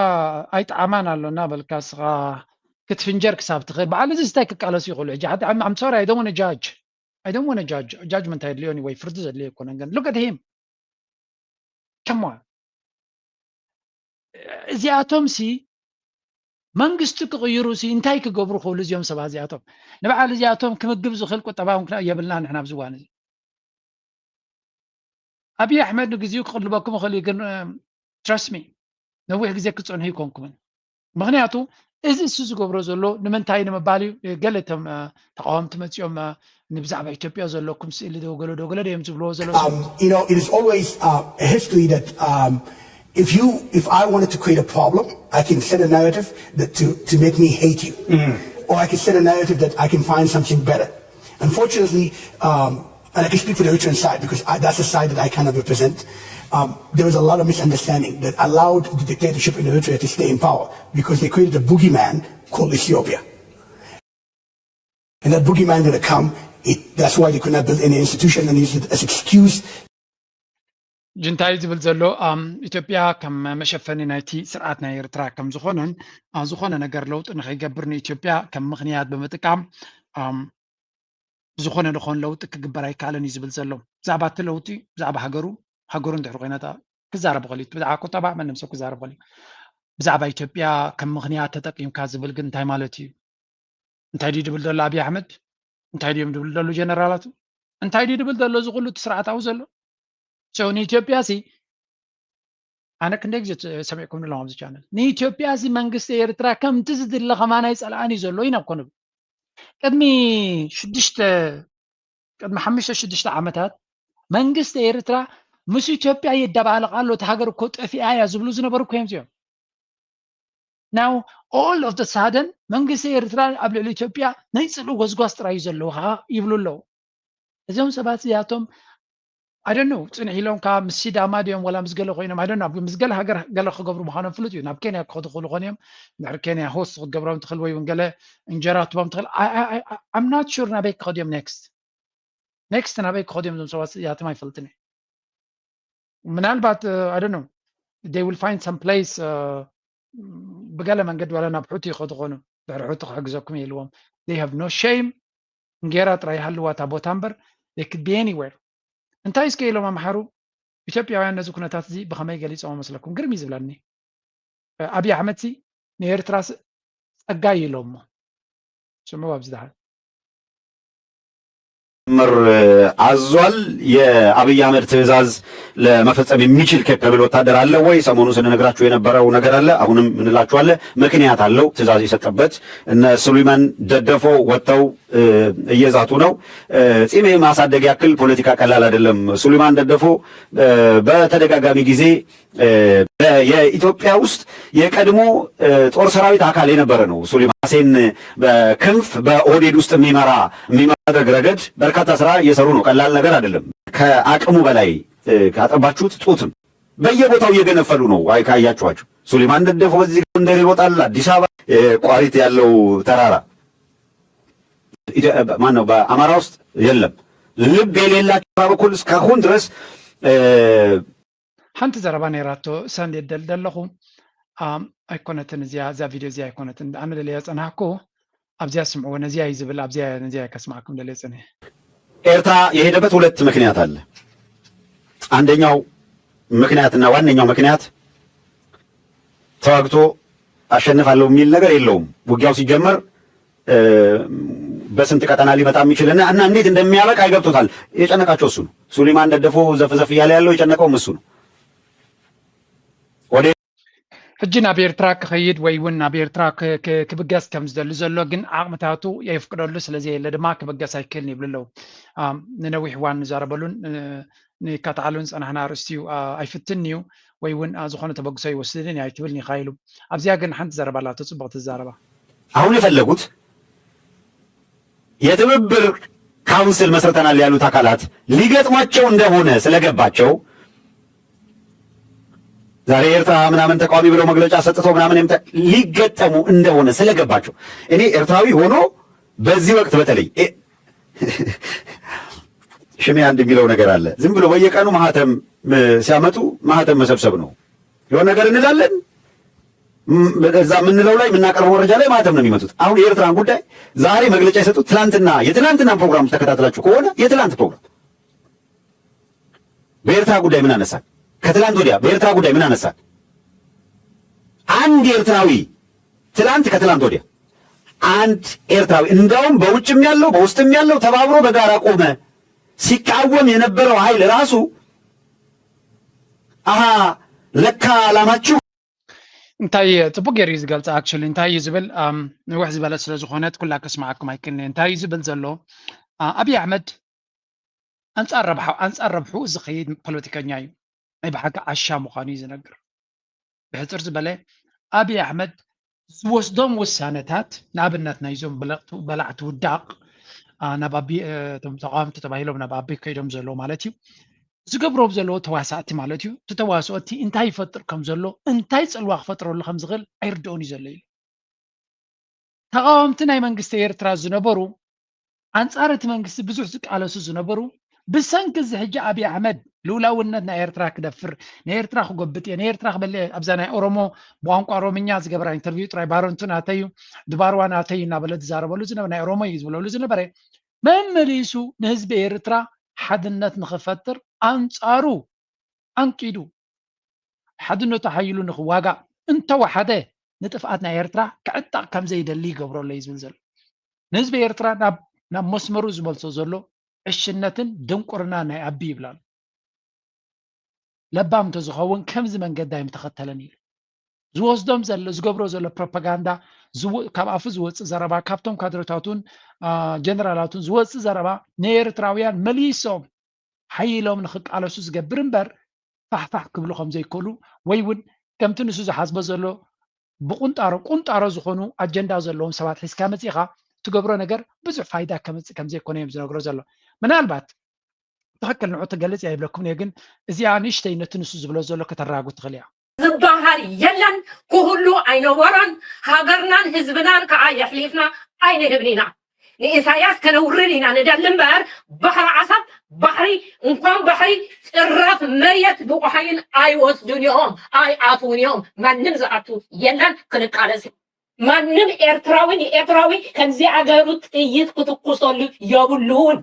ኣይጠዓማን ኣሎ እናበልካ እስኻ ክትፍንጀር ክሳብ ትኽእል። በዓል እዚ እንታይ ክቃለስ ይኽእሉ? ሕጂ ሓደ፣ I'm፣ I'm sorry, I don't wanna judge. I don't wanna judge. Judgment ኣየድልዮን እዩ ወይ ፍርዲ ዘድልዮ ኣይኮነን። ግን look at him. Come on. እዚኣቶም ሲ መንግስቲ ክቕይሩ ሲ እንታይ ክገብሩ ክኽእሉ እዚኦም ሰባት እዚኣቶም? ንበዓል እዚኣቶም ክምግብ ዝኽእል ቁጠባ እውን ክና-፣ የብልና ንሕና ኣብዚ እዋን እዚ። ኣብይ ኣሕመድ ንግዚኡ ክቕልበኩም ይኽእል እዩ፣ ግን፣ እም፣ trust me፣ ነዊሕ ግዜ ክትጸንሑ ኣይኮንኩምን። ምኽንያቱ እዚ እሱ ዝገብሮ ዘሎ ንምንታይ ንምባል እዩ። ገለ እቶም፣ እ፣ ተቃወምቲ መጺኦም፣ እ፣ ንብዛዕባ ኢትዮጵያ ዘለኩም ስእሊ ዶ ገለ ዶ ገለ ዶ እዮም ዝብልዎ ዘለዉ። Um, you know, it is always, uh, a history that, um, if you, if I wanted to create a problem, I can set a narrative that to, to make me hate you. Or I can set a narrative that I can find something better. Unfortunately, um, and I can speak for the Eritrean side because I, that's the side that I kind of represent. Um, there was a lot of misunderstanding that allowed the dictatorship in Eritrea to stay in power because they created a boogeyman called Ethiopia. And that boogeyman gonna come. It, that's why they could not build any institution and use it as excuse. ጅንታይ ዝብል ዘሎ፣ ኣም፣ ኢትዮጵያ ከም መሸፈኒ ናይቲ ስርዓት ናይ ኤርትራ ከም ዝኾነን፣ ኣ፣ ዝኾነ ነገር ለውጢ ንኸይገብር ንኢትዮጵያ ከም ምኽንያት ብምጥቃም፣ ኣም፣ ዝኾነ ዝኾን ለውጢ ክግበር ኣይከኣልን እዩ ዝብል ዘሎ። ብዛዕባ እቲ ለውጢ፣ ብዛዕባ ሃገሩ፣ ሃገሩ እንድሕር ኮይና እታ ክዛረብ ይኽእል እዩ። ብዛዕባ ቁጠባ ማንም ሰብ ክዛረብ ይኽእል እዩ። ብዛዕባ ኢትዮጵያ ከም ምኽንያት ተጠቂምካ ዝብል ግን እንታይ ማለት እዩ? እንታይ ድዩ ድብል ዘሎ ኣብይ ኣሕመድ? እንታይ ድዮም ድብል ዘሎ ጀነራላቱ? እንታይ ድዩ ድብል ዘሎ እዚ ኩሉ እቲ ስርዓት ኣብኡ ዘሎ? So ንኢትዮጵያ ሲ ኣነ ክንደይ ግዜ ሰሚዕኩም ኣለኹም ኣብዚ ቻነል፣ ንኢትዮጵያ ሲ መንግስቲ ኤርትራ ከምቲ ዝድለ ከማናይ ጸላኣን እዩ ዘሎ ኢና እኮ ንብል። ቅድሚ ሽዱሽተ ቅድሚ ሓሙሽተ ሽዱሽተ ዓመታት መንግስቲ ኤርትራ ምስ ኢትዮጵያ የደባልቕ ኣሎ፣ እታ ሃገር እኮ ጠፊኣ እያ ዝብሉ ዝነበሩ እኮ እዮም እዚኦም። Now all of the sudden መንግስቲ ኤርትራ ኣብ ልዕሊ ኢትዮጵያ ናይ ጽልኢ ጎስጓስ ጥራይ እዩ ዘለዎ ከዓ ይብሉ ኣለዉ። እዞም ሰባት እዚኣቶም I don't know ጽንሕ ኢሎም ከዓ ምስ ሲዳማ ድዮም ወላ ምስ ገለ ኮይኖም I don't know ኣብ ምስ ገለ ሃገር ገለ ክገብሩ ምዃኖም ፍሉጥ እዩ። ናብ ኬንያ ክኸዱ ክኽእሉ ይኾኑ እዮም። ድሕሪ ኬንያ ሆስት ክትገብሮም ትኽእል ወይ እውን ገለ እንጀራ ትቦም ትኽእል። I'm not sure ናበይ ክኸዱ እዮም next next ናበይ ክኸዱ እዮም እዞም ሰባት እዚኣቶም ኣይፈልጥን እየ። ምናልባት I don't know they will find some place ብገለ መንገዲ ዋላ ናብ ሑቲ ይኸዱ ኾኑ ድሕሪ ሑቲ ክሕግዘኩም የልዎም። They have no shame። እንጌራ ጥራይ ይሃልዋ እታ ቦታ እምበር they could be anywhere። እንታይ እስከ ኢሎም ኣምሓሩ ኢትዮጵያውያን ነዚ ኩነታት እዚ ብኸመይ ገሊፆም መስለኩም? ግርም እዩ ዝብለኒ። ኣብይ ኣሕመድ ሲ ንኤርትራ ጸጋ እዩ ኢሎሞ። ስምዑ ኣብዚ ደሓን ምር አዟል። የአብይ አህመድ ትዕዛዝ ለመፈጸም የሚችል ኬፐብል ወታደር አለ ወይ? ሰሞኑ ስንነግራችሁ የነበረው ነገር አለ። አሁንም እንላችኋለን። ምክንያት አለው ትዕዛዝ የሰጠበት። እነ ሱሊማን ደደፎ ወጥተው እየዛቱ ነው። ጺም ማሳደግ ያክል ፖለቲካ ቀላል አይደለም። ሱሊማን ደደፎ በተደጋጋሚ ጊዜ የኢትዮጵያ ውስጥ የቀድሞ ጦር ሰራዊት አካል የነበረ ነው። ሱሌማን ሐሴን በክንፍ በኦህዴድ ውስጥ የሚመራ የሚማድረግ ረገድ በርካታ ስራ እየሰሩ ነው። ቀላል ነገር አይደለም። ከአቅሙ በላይ ካጠባችሁት ጡትም በየቦታው እየገነፈሉ ነው። አይ ካያችኋቸው ሱሌማን ደደፎ በዚህ ጎንደር ይሮጣል። አዲስ አበባ ቋሪት ያለው ተራራ ማን ነው? በአማራ ውስጥ የለም። ልብ የሌላቸው በኩል እስካሁን ድረስ ሓንቲ ዘረባ ነይራቶ ሰንድ የደል ዘለኹ ኣይኮነትን እዚያ እዛ ቪድዮ እዚኣ ኣይኮነትን ኣነ ደለያ ጸናሕኩ ኣብዚያ ስምዕዎ ነዚያ እዩ ዝብል ኣብዚያ ነዚያ ከስማዕኩም ደለየ ጸኒሐ ኤርትራ የሄደበት ሁለት ምክንያት አለ። አንደኛው ምክንያትና ዋነኛው ምክንያት ተዋግቶ አሸንፋለሁ የሚል ነገር የለውም። ውጊያው ሲጀመር በስንት ቀጠና ሊመጣ የሚችል እና እና እንዴት እንደሚያበቃ ይገብቶታል። የጨነቃቸው እሱ ነው። ሱሊማን ደደፎ ዘፍዘፍ እያለ ያለው የጨነቀውም እሱ ነው። ሕጂ ናብ ኤርትራ ክኸይድ ወይ እውን ናብ ኤርትራ ክብገስ ከም ዝደሊ ዘሎ ግን ዓቕምታቱ የፍቅደሉ ስለዘየለ ድማ ክብገስ ኣይክእልን ይብሉ ኣለዉ። ንነዊሕ እዋን ንዛረበሉን ንካትዓሉን ዝጸናሕና ኣርእስቲ እዩ። ኣይፍትን እዩ ወይ እውን ዝኾነ ተበግሶ ይወስድን እዩ ኣይትብልን ኢኻ ኢሉ። ኣብዚኣ ግን ሓንቲ ዘረባ ኣላቶ ጽቡቕ ትዛረባ። አሁን የፈለጉት የትብብር ካውንስል መስርተናል ያሉት አካላት ሊገጥሟቸው እንደሆነ ስለገባቸው ዛሬ ኤርትራ ምናምን ተቃዋሚ ብለው መግለጫ ሰጥተው ምናምን ሊገጠሙ እንደሆነ ስለገባቸው እኔ ኤርትራዊ ሆኖ በዚህ ወቅት በተለይ ሽሜ አንድ የሚለው ነገር አለ። ዝም ብሎ በየቀኑ ማህተም ሲያመጡ ማህተም መሰብሰብ ነው። የሆነ ነገር እንላለን እዛ የምንለው ላይ የምናቀርበው መረጃ ላይ ማህተም ነው የሚመጡት። አሁን የኤርትራን ጉዳይ ዛሬ መግለጫ የሰጡት ትላንትና የትላንትና ፕሮግራም ተከታትላችሁ ከሆነ የትላንት ፕሮግራም በኤርትራ ጉዳይ ምን አነሳን? ከትላንት ወዲያ በኤርትራ ጉዳይ ምን አነሳን? አንድ ኤርትራዊ ትላንት ከትላንት ወዲያ አንድ ኤርትራዊ እንዳውም በውጭም ያለው በውስጥም ያለው ተባብሮ በጋራ ቆመ። ሲቃወም የነበረው ኃይል ራሱ አሃ ለካ ዓላማችሁ እንታይ ጽቡቅ ገይሩ እዩ ዝገልጽ። Actually እንታይ እዩ ዝብል ንውሕ ዝበለት ስለ ዝኾነት ኩላ ከስምዓኩም ኣይክእልን። እንታይ እዩ ዝብል ዘሎ ኣብይ ኣሕመድ ኣንጻር ረብሓ ኣንጻር ረብሑ ዝኸይድ ፖለቲከኛ እዩ። ናይ ብሓቂ ዓሻ ምዃኑ እዩ ዝነግር። ብሕጽር ዝበለ ኣብይ ኣሕመድ ዝወስዶም ውሳነታት ንኣብነት ናይዞም በላዕቲ ውዳቕ ናብ ኣቢ ተቃወምቲ ተባሂሎም ናብ ኣቢ ከይዶም ዘለዉ ማለት እዩ ዝገብሮም ዘለዎ ተዋሳእቲ ማለት እዩ። እቲ ተዋስኦ እቲ እንታይ ይፈጥር ከም ዘሎ እንታይ ጽልዋ ክፈጥረሉ ከም ዝኽእል ኣይርድኦን እዩ ዘሎ ኢሉ። ተቃወምቲ ናይ መንግስቲ ኤርትራ ዝነበሩ ኣንጻር እቲ መንግስቲ ብዙሕ ዝቃለሱ ዝነበሩ ብሰንኪ እዚ ሕጂ ኣብይ ኣሕመድ ልኡላውነት ናይ ኤርትራ ክደፍር ናይ ኤርትራ ክጎብጥ እየ ናይ ኤርትራ ክበልዕ ኣብዛ ናይ ኦሮሞ ብቋንቋ ኦሮምኛ ዝገበራ ኢንተርቪው ጥራይ ባረንቱ ናተይ እዩ ድባርዋ ናተይ እዩ እናበለ ዝዛረበሉ ዝነበረ ናይ ኦሮሞ እዩ ዝብለሉ ዝነበረ መመሊሱ ንህዝቢ ኤርትራ ሓድነት ንኽፈጥር ኣንጻሩ ኣንቂዱ ሓድነቱ ሓይሉ ንኽዋጋእ እንተወሓደ ንጥፍኣት ናይ ኤርትራ ክዕጠቕ ከም ዘይደሊ ይገብሮ ኣሎ እዩ ዝብል ዘሎ። ንህዝቢ ኤርትራ ናብ ናብ መስመሩ ዝመልሶ ዘሎ ዕሽነትን ድንቁርና ናይ ኣቢ ይብላሉ። ለባም እንተዝኸውን ከምዚ መንገዲ ኣይምተኸተለን ኢሉ ዝወስዶም ዘሎ ዝገብሮ ዘሎ ፕሮፓጋንዳ፣ ካብ ኣፉ ዝወፅእ ዘረባ፣ ካብቶም ካድረታቱን ጀነራላቱን ዝወፅእ ዘረባ ንኤርትራውያን መሊሶም ሓይሎም ንክቃለሱ ዝገብር እምበር ፋሕፋሕ ክብሉ ከም ዘይክእሉ ወይ እውን ከምቲ ንሱ ዝሓስቦ ዘሎ ብቁንጣሮ ቁንጣሮ ዝኾኑ ኣጀንዳ ዘለዎም ሰባት ሒዝካ መፂኻ ትገብሮ ነገር ብዙሕ ፋይዳ ከምፅእ ከም ዘይኮነ እዮም ዝነግሮ ዘሎ። ምናልባት ትኽክል ንዑ ትገልፅ እያ ይብለኩም እየ፣ ግን እዚኣ ንእሽተይ ነቲ ንሱ ዝብሎ ዘሎ ከተራጉ ትኽእል እያ። ዝበሃል የለን፣ ክህሉ ኣይነበሮን። ሃገርናን ህዝብናን ከዓ የሕሊፍና ኣይንህብን ኢና። ንኢሳያስ ከነውርድ ኢና ንደሊ እምበር ባሕሪ ዓሰብ ባሕሪ እንኳን ባሕሪ ጥራፍ መሬት ብቑሓይን ኣይወስዱን እዮም ኣይኣትውን እዮም። ማንም ዝኣቱ የለን። ክንቃለስ ማንም ኤርትራዊ ንኤርትራዊ ከምዚ ኣገሩ ጥይት ክትኩሰሉ የብሉን።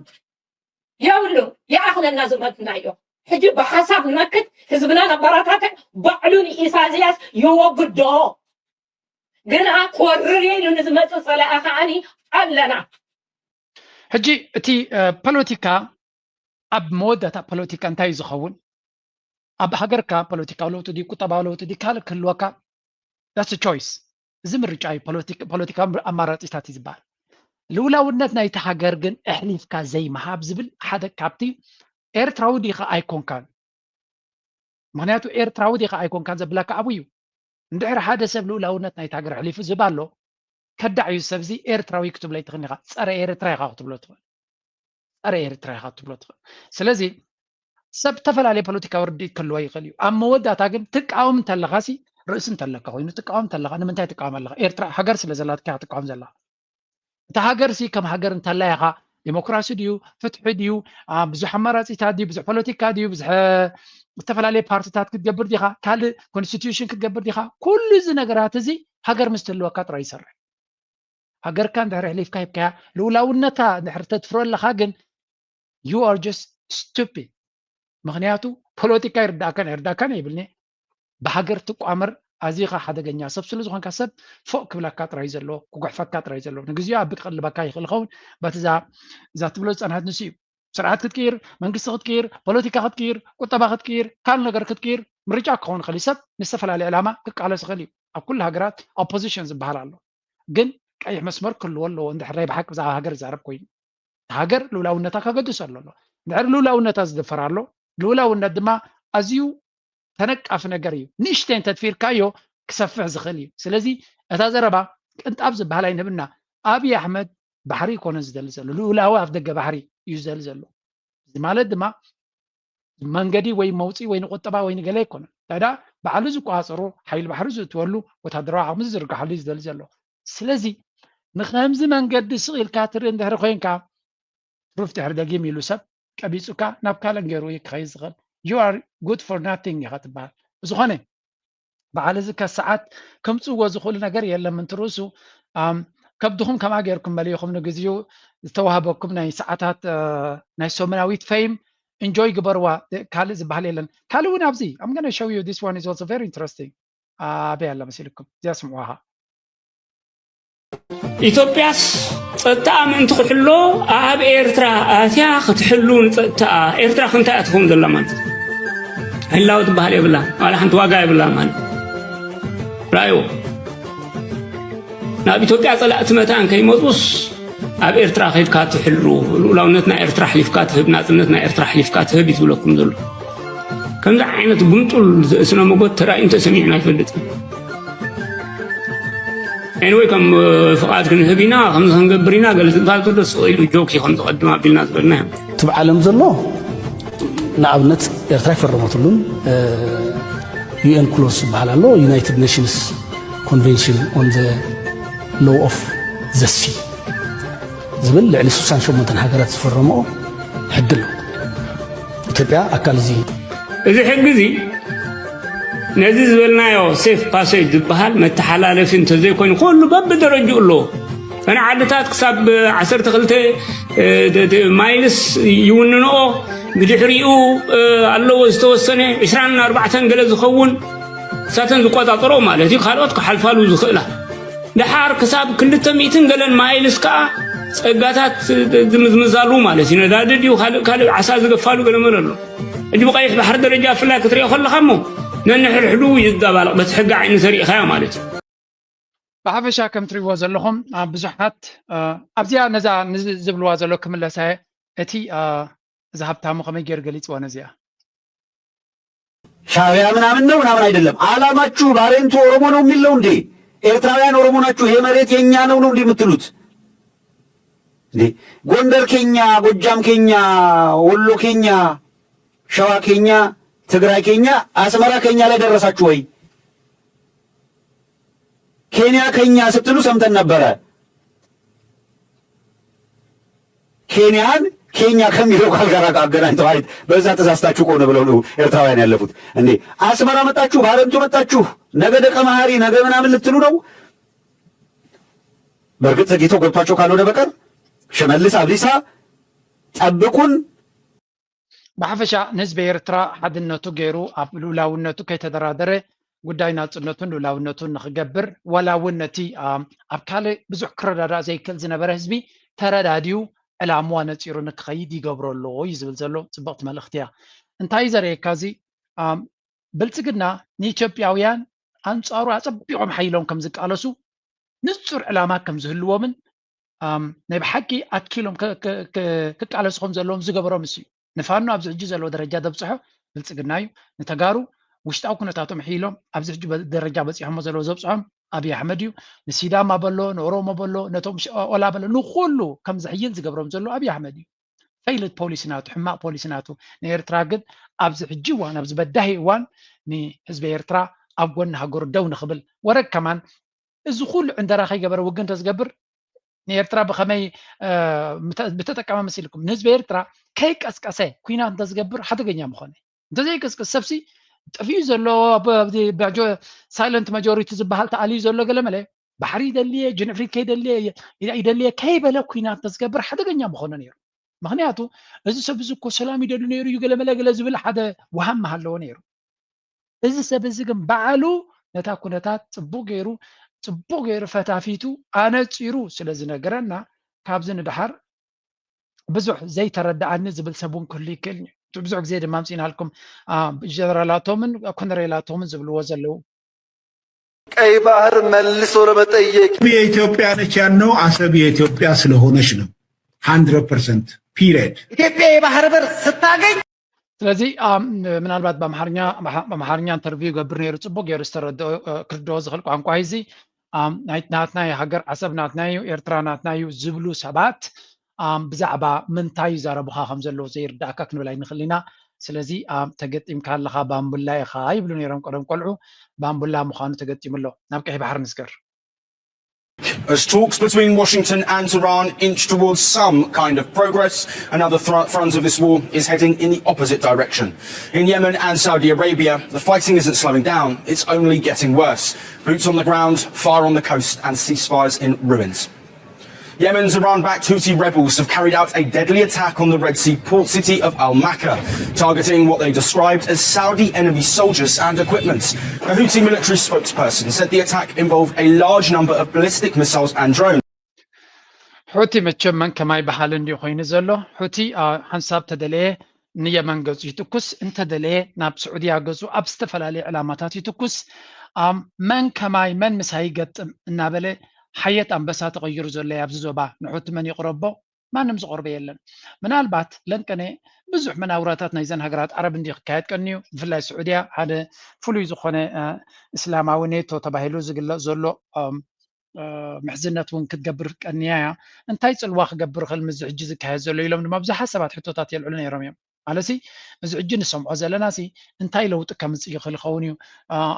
የብሉ ይኣኽለና ዝመትናዮ ሕጂ ብሓሳብ ንመክት ህዝብና ነባራታተ ባዕሉ ንኢሳያስ ይወግዶ ግና ክወርር ኢሉ ንዝመፅእ ፀላኢ ከዓኒ ኣለና። ሕጂ እቲ ፖለቲካ ኣብ መወዳእታ ፖለቲካ እንታይ እዩ ዝኸውን? ኣብ ሃገርካ ፖለቲካዊ ለውጢ ድዩ ቁጠባዊ ለውጢ ድዩ ካልእ ክህልወካ that's choice። እዚ ምርጫ እዩ። ፖለቲካዊ ኣማራፂታት እዩ ዝበሃል። ልውላውነት ናይቲ ሃገር ግን ኣሕሊፍካ ዘይምሃብ ዝብል ሓደ ካብቲ ኤርትራዊ ዲኻ ኣይኮንካን። ምክንያቱ ኤርትራዊ ዲኻ ኣይኮንካን ዘብለካ ኣብኡ እዩ። እንድሕር ሓደ ሰብ ልኡላውነት ናይቲ ሃገር ኣሕሊፉ ዝህብ ኣሎ ከዳዕ እዩ። ሰብዚ ኤርትራዊ ክትብሎ ኣይትኽእልን ኢኻ። ጸረ ኤርትራ ኢኻ ክትብሎ ትኽእል። ጸረ ኤርትራ ኢኻ ክትብሎ ትኽእል። ስለዚ ሰብ ዝተፈላለየ ፖለቲካዊ ርድኢት ክህልዎ ይኽእል እዩ። ኣብ መወዳእታ ግን ትቃወም እንተለኻሲ ርእሲ እንተለካ ኮይኑ ትቃወም እንተለኻ ንምንታይ ትቃወም ኣለኻ? ኤርትራ ሃገር ስለ ዘላትካ ኢኻ ትቃወም ዘለኻ። እታ ሃገር ሲ ከም ሃገር እንተላ ኢኻ ዲሞክራሲ ድዩ ፍትሒ ድዩ ብዙሕ ኣማራፂታት ድዩ ብዙሕ ፖለቲካ ድዩ ብዙሕ ዝተፈላለየ ፓርቲታት ክትገብር ዲኻ ካልእ ኮንስቲቱሽን ክትገብር ዲኻ ኩሉ እዚ ነገራት እዚ ሃገር ምስ ትህልወካ ጥራይ ይሰርሕ። ሃገርካ እንድሕር ኣሕሊፍካ ሂብካያ ልኡላውነታ እንድሕር ተትፍሮ ኣለኻ ግን you are just stupid። ምክንያቱ ፖለቲካ ይርዳእካን ኣይርዳእካን ይብልኒ። ብሃገር ትቋመር ኣዚኻ ሓደገኛ ሰብ ስለ ዝኾንካ ሰብ ፎእ ክብለካ ጥራይ ዘሎ ክጉሕፈካ ጥራይ ዘሎ ንግዜኡ ኣቢ ክቐልበካ ይኽእል ይኸውን። በቲ እዛ እዛ ትብሎ ዝፀንሐት ንሱ እዩ። ስርዓት ክትቅይር፣ መንግስቲ ክትቅይር፣ ፖለቲካ ክትቅይር፣ ቁጠባ ክትቅይር፣ ካልእ ነገር ክትቅይር ምርጫ ክኸውን ይኽእል እዩ። ሰብ ንዝተፈላለየ ዕላማ ክቃለስ ይኽእል እዩ። ኣብ ኩሉ ሃገራት ኦፖዚሽን ዝበሃል ኣሎ። ግን ቀይሕ መስመር ክህልዎ ኣለዎ እንድሕር ናይ ብሓቂ ብዛዕባ ሃገር ዝዛረብ ኮይኑ። ሃገር ልኡላውነታ ከገድስ ኣሎ ኣሎ። እንድሕር ልኡላውነታ ዝድፈር ኣሎ፣ ልኡላውነት ድማ ኣዝዩ ተነቃፊ ነገር እዩ። ንእሽተይ እንተትፊርካዮ ክሰፍሕ ዝኽእል እዩ። ስለዚ እታ ዘረባ ቅንጣብ ዝበሃል ኣይንህብና። ኣብይ ኣሕመድ ባሕሪ ይኮነ ዝደሊ ዘሎ፣ ልኡላዊ ኣፍ ደገ ባሕሪ እዩ ዝደሊ ዘሎ። እዚ ማለት ድማ መንገዲ ወይ መውፅኢ ወይ ንቁጠባ ወይ ንገለ ኣይኮነን። እንታይ ደኣ ባዕሉ ዝቆፃፀሮ ሓይሊ ባሕሪ ዝእትወሉ ወታደራዊ ዓቕሚ ዝዝርግሓሉ እዩ ዝደሊ ዘሎ። ስለዚ ንከምዚ መንገዲ ስቕ ኢልካ ትርኢ እንድሕሪ ኮይንካ ትሩፍ ድሕሪ ደጊም ኢሉ ሰብ ቀቢፁካ ናብ ካልእ ገይሩ እዩ ክኸይድ ዝኽእል። You are good for nothing ኢኻ ትበሃል። ብዝኾነ በዓል እዚ ከሰዓት ከምፅዎ ዝኽእሉ ነገር የለን ምንቲ ርእሱ ከብድኹም ከምኣ ገይርኩም መሊእኹም ንግዚኡ ዝተዋህበኩም ናይ ሰዓታት ናይ ሰሙናዊት ፈይም ኢንጆይ ግበርዋ። ካልእ ዝበሃል የለን። ካልእ እውን ኣብዚ I'm gonna show you this one is also very interesting። ኣበይ ኣላ መሲልኩም እዚኣ ስምዑሃ። ኢትዮጵያስ ጸጥታኣ ምእንቲ ክሕሎ ኣብ ኤርትራ ኣትያ ክትሕሉ ንጸጥታኣ ኤርትራ ክንታይ እያ ትኸውን ዘላ ማለት ህላው ትበሃል የብላ ዋላ ሓንቲ ዋጋ የብላ ማለት ራእይዎ ናብ ኢትዮጵያ ጸላእቲ መታን ከይመጹስ ኣብ ኤርትራ ከይድካ ትሕሉ ልኡላውነት ናይ ኤርትራ ኣሕሊፍካ ትህብ ናጽነት ናይ ኤርትራ ኣሕሊፍካ ትህብ እዩ ዝብለኩም ዘሎ ከምዚ ዓይነት ጉንጡል ስነ መጎት ተራእዩ ተሰሚዕና ኣይፈልጥን Anyway ከም ፍቓድ ክንህብ ኢና ከምዚ ክንገብር ኢና ገለ ዝበሃል ከሎ ስቕ ኢሉ ጆክ እዩ ከም ዝቐድም ኣቢልና ዝበልና እዮም እቲ ብዓለም ዘሎ ንኣብነት ኤርትራ ይፈረመትሉን ዩኤን ክሎዝ ዝበሃል ኣሎ United Nations Convention on the Law of the Sea ዝብል ልዕሊ ስሳን ሸሞንተን ሃገራት ዝፈረመኦ ሕጊ ኣሎ ኢትዮጵያ ኣካል እዚ እዩ እዚ ሕጊ እዚ ነዚ ዝበልናዮ ሴፍ ፓሴጅ ዝበሃል መተሓላለፊ እንተዘይኮይኑ ኩሉ በብደረጅኡ ኣለዎ። እተን ዓድታት ክሳብ ዓሰርተ ክልተ ማይልስ ይውንንኦ፣ ብድሕሪኡ ኣለዎ ዝተወሰነ ዕስራን ኣርባዕተን ገለ ዝኸውን እሳተን ዝቆጻጸርኦ ማለት እዩ። ካልኦት ክሓልፋሉ ዝኽእላ። ደሓር ክሳብ ክልተ ሚእትን ገለን ማይልስ ከኣ ጸጋታት ዝምዝምዛሉ ማለት እዩ። ነዳዲ ድዩ ካልእ ካልእ ዓሳ ዝገፋሉ ገለ መለ ኣሎ። ሕጂ ብቐይሕ ባሕሪ ደረጃ ብፍላይ ክትሪኦ ከለኻ እሞ ነንሕድሕዱ ይደባለቕ፣ በቲ ሕጊ ዓይኒ ተሪኢኻዮ ማለት እዩ። ብሓፈሻ ከም ትሪእዎ ዘለኹም ብዙሓት ኣብዚኣ ነዛ ዝብልዋ ዘሎ ክምለሳ እቲ እዚ ሃብታሙ ከመይ ገይሩ ገሊፅዎ ነዚኣ ሻዕቢያ ምናምን ነው ምናምን አይደለም። አላማችሁ ባሬንቱ ኦሮሞ ነው የሚል ነው እንዴ? ኤርትራውያን ኦሮሞ ናችሁ፣ ይሄ መሬት የኛ ነው ነው እንዴ የምትሉት? እንዴ ጎንደር ከኛ፣ ጎጃም ከኛ፣ ወሎ ከኛ፣ ሸዋ ከኛ፣ ትግራይ ከኛ፣ አስመራ ከኛ ላይ ደረሳችሁ ወይ? ኬንያ ከኛ ስትሉ ሰምተን ነበረ። ኬንያን ኬኛ ከሚለው ቃል ጋር አገናኝተው አይት በዛ ተሳስታችሁ ከሆነ ብለው ነው ኤርትራውያን ያለፉት። እንዴ አስመራ መጣችሁ፣ ባረንቱ መጣችሁ፣ ነገ ደቀ መሐሪ ነገ ምናምን ልትሉ ነው። በእርግጥ ዘግይተው ገብቷቸው ካልሆነ በቀር ሽመልስ አብዲሳ ጠብቁን። ብሓፈሻ ንህዝቢ ኤርትራ ሓድነቱ ገይሩ ኣብ ልኡላውነቱ ከይተደራደረ ጉዳይ ናጽነቱን ልኡላውነቱን ንኽገብር ዋላ እውን ነቲ ኣብ ካልእ ብዙሕ ክረዳዳእ ዘይክእል ዝነበረ ህዝቢ ተረዳድዩ ዕላምዋ ነጺሩ ንክኸይድ ይገብሮ ኣሎ እዩ ዝብል ዘሎ ጽብቕቲ መልእኽቲ እያ። እንታይ እዩ ዘርእየካ እዚ? ብልጽግና ንኢትዮጵያውያን ኣንጻሩ ኣጸቢቖም ሓይሎም ከም ዝቃለሱ ንጹር ዕላማ ከም ዝህልዎምን ናይ ብሓቂ ኣትኪሎም ክቃለሱ ከም ዘለዎም ዝገበሮም እሱ እዩ። ንፋኖ ኣብዚ ሕጂ ዘለዎ ደረጃ ዘብፅሖ ብልፅግና እዩ። ንተጋሩ ውሽጣዊ ኩነታቶም ሒሎም ኣብዚ ሕጂ ደረጃ በፂሖሞ ዘለዎ ዘብፅሖም ኣብይ ኣሕመድ እዩ። ንሲዳማ በሎ፣ ንኦሮሞ በሎ፣ ነቶም ኦላ በሎ፣ ንኩሉ ከም ዝሕይል ዝገብሮም ዘሎ ኣብይ ኣሕመድ እዩ። ፈይልድ ፖሊሲ ናቱ፣ ሕማቕ ፖሊሲ ናቱ። ንኤርትራ ግን ኣብዚ ሕጂ እዋን፣ ኣብዚ በዳሂ እዋን ንህዝቢ ኤርትራ ኣብ ጎኒ ሃገሩ ደው ንኽብል ወረግ ከማን እዚ ኩሉ ዕንደራ ከይገበረ ውግእ እንተዝገብር ንኤርትራ ብከመይ ብተጠቀመ መሲልኩም? ንህዝቢ ኤርትራ ከይቀስቀሰ ኩናት እንተዝገብር ሓደገኛ ምኾነ። እንተዘይቀስቀስ ሰብሲ ጠፊኡ ዘሎ ሳይለንት ማጆሪቲ ዝበሃል ተኣልዩ ዘሎ ገለመለ ባሕሪ ይደልየ ጅንፍሪት ከይደልየ ይደልየ ከይበለ ኩናት እንተዝገብር ሓደገኛ ምኾነ ነይሩ። ምክንያቱ እዚ ሰብ እዚ እኮ ሰላም ይደሉ ነይሩ እዩ ገለመለ ገለ ዝብል ሓደ ወሃም መሃለዎ ነይሩ። እዚ ሰብ እዚ ግን ባዕሉ ነታ ኩነታት ጽቡቕ ገይሩ ጽቡቕ ገይሩ ፈታፊቱ ኣነጺሩ ስለ ዝነገረና ካብዚ ንድሓር ብዙሕ ዘይተረድኣኒ ዝብል ሰብ እውን ክህሉ ይክእል እዩ። ብዙሕ ግዜ ድማ ኣምፂእናልኩም ጀነራላቶምን ኮነሬላቶምን ዝብልዎ ዘለዉ ቀይ ባህር መልሶ ለመጠየቅ የኢትዮጵያ ነች ያልነው አሰብ የኢትዮጵያ ስለሆነች ነው። ሀንድረድ ፐርሰንት ፒሪየድ። ኢትዮጵያ የባህር በር ስታገኝ ስለዚ ምናልባት ብኣምሓርኛ ኢንተርቪው ይገብር ነይሩ ፅቡቅ ገይሩ ዝተረድኦ ክርድኦ ዝኽእል ቋንቋ እዚ ናትናይ ሃገር ዓሰብ ናትናዩ ኤርትራ ናትናዩ ዝብሉ ሰባት ብዛዕባ ምንታይ ይዛረቡኻ ከም ዘለዉ ዘይርዳእካ ክንብል ኣይንኽእል ኢና። ስለዚ ተገጢምካ ኣለኻ ባምቡላ ኢኻ ይብሉ ነይሮም ቀደም ቆልዑ። ባምቡላ ምዃኑ ተገጢሙ ኣሎ። ናብ ቀይሕ ባሕሪ ንስገር። As talks between Washington and Tehran inch towards some kind of progress, another front of this war is heading in the opposite direction. In Yemen and Saudi Arabia, the fighting isn't slowing down, it's only getting worse. Boots on the ground, fire on the coast, and ceasefires in ruins. Yemen's Iran backed Houthi rebels have carried out a deadly attack on the Red Sea port city of Al Maka, targeting what they described as Saudi enemy soldiers and equipment. A Houthi military spokesperson said the attack involved a large number of ballistic missiles and drones. ሑቲ መቸም መን ከማይ በሃል እንዲዩ ኮይኑ ዘሎ። ሑቲ ሓንሳብ ተደለየ ንየመን ገጹ ይትኩስ፣ እንተደለየ ናብ ስዑድያ ገጹ ኣብ ዝተፈላለየ ዕላማታት ይትኩስ። መን ከማይ መን ምሳይ ይገጥም እናበለ ሓየት ኣንበሳ ተቐይሩ ዘሎ ኣብዚ ዞባ። ንሑቲ መን ይቕረቦ? ማንም ዝቐርቦ የለን። ምናልባት ለንቀነ ብዙሕ መናውራታት ናይዘን ሃገራት ዓረብ እንዲ ክካየድ ቀንዩ፣ ብፍላይ ስዑድያ ሓደ ፍሉይ ዝኾነ እስላማዊ ኔቶ ተባሂሉ ዝግለጽ ዘሎ ምሕዝነት እውን ክትገብር ቀንያ እያ። እንታይ ጽልዋ ክገብር ይኽእል ምስዚ ሕጂ ዝካየድ ዘሎ ኢሎም ድማ ብዙሓት ሰባት ሕቶታት የልዕሉ ነይሮም እዮም። ማለትሲ እዚ ሕጂ ንሰምዖ ዘለና ሲ እንታይ ለውጢ ከምጽእ ይኽእል ይኸውን እዩ?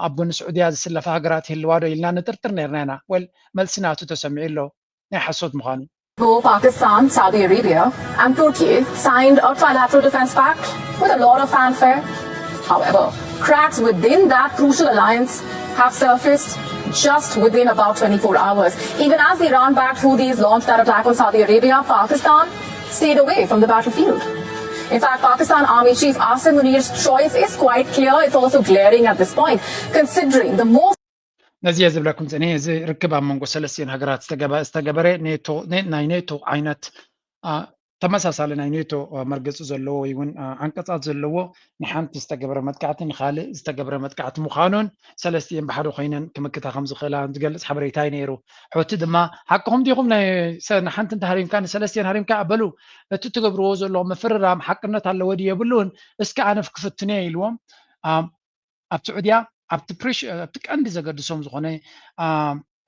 ኣብ ጎኒ ስዑድያ ዝስለፋ ሃገራት ይህልዋ ዶ ኢልና ንጥርጥር ነይርና ኢና። ወል መልሲ ናቱ ተሰሚዑ ኣሎ ናይ ሓሶት ምዃኑ። Pakistan, Saudi Arabia, and Turkey signed a trilateral defense pact with a lot of fanfare. However, cracks within that crucial alliance have surfaced just within about twenty-four hours. Even as the Iran backed Houthis launched that attack on Saudi Arabia, Pakistan stayed away from the battlefield. In fact, Pakistan Army Chief Asim Munir's choice is quite clear. It's also glaring at this point, considering the most ነዚ እየ ዝብለኩም ጽኒሐ። እዚ ርክብ ኣብ መንጎ ሰለስቲኤን ሃገራት ዝተገበ- ዝተገበረ ኔቶ ኔ- ናይ ኔቶ ዓይነት አ፣ ተመሳሳሊ ናይ ኔቶ አ፣ መርገጺ ዘለዎ ወይ እውን አ፣ ዓንቀጻት ዘለዎ ንሓንቲ ዝተገበረ መጥቃዕቲ ንኻልእ ዝተገበረ መጥቃዕቲ ምዃኑን ሰለስቲኤን ብሓደ ኮይነን ክምክታ ከም ዝኽእላ ዝገልጽ ሓበሬታ እዩ ነይሩ። ሑቲ ድማ ሓቅኹም ዲኹም ናይ ሰ- ንሓንቲ እንተሃሪምካ ንሰለስቲኤን ሃሪምካ በሉ እቲ ትገብርዎ ዘለኹም ምፍርራም ሓቅነት ኣለዎ ድዩ የብሉን እስኪ ኣነ ክፍትንዮ ኢልዎም። አ፣ ኣብ ስዑድያ ኣብቲ ፕሪሽ ኣብቲ ቀንዲ ዘገድሶም ዝኾነ አ፣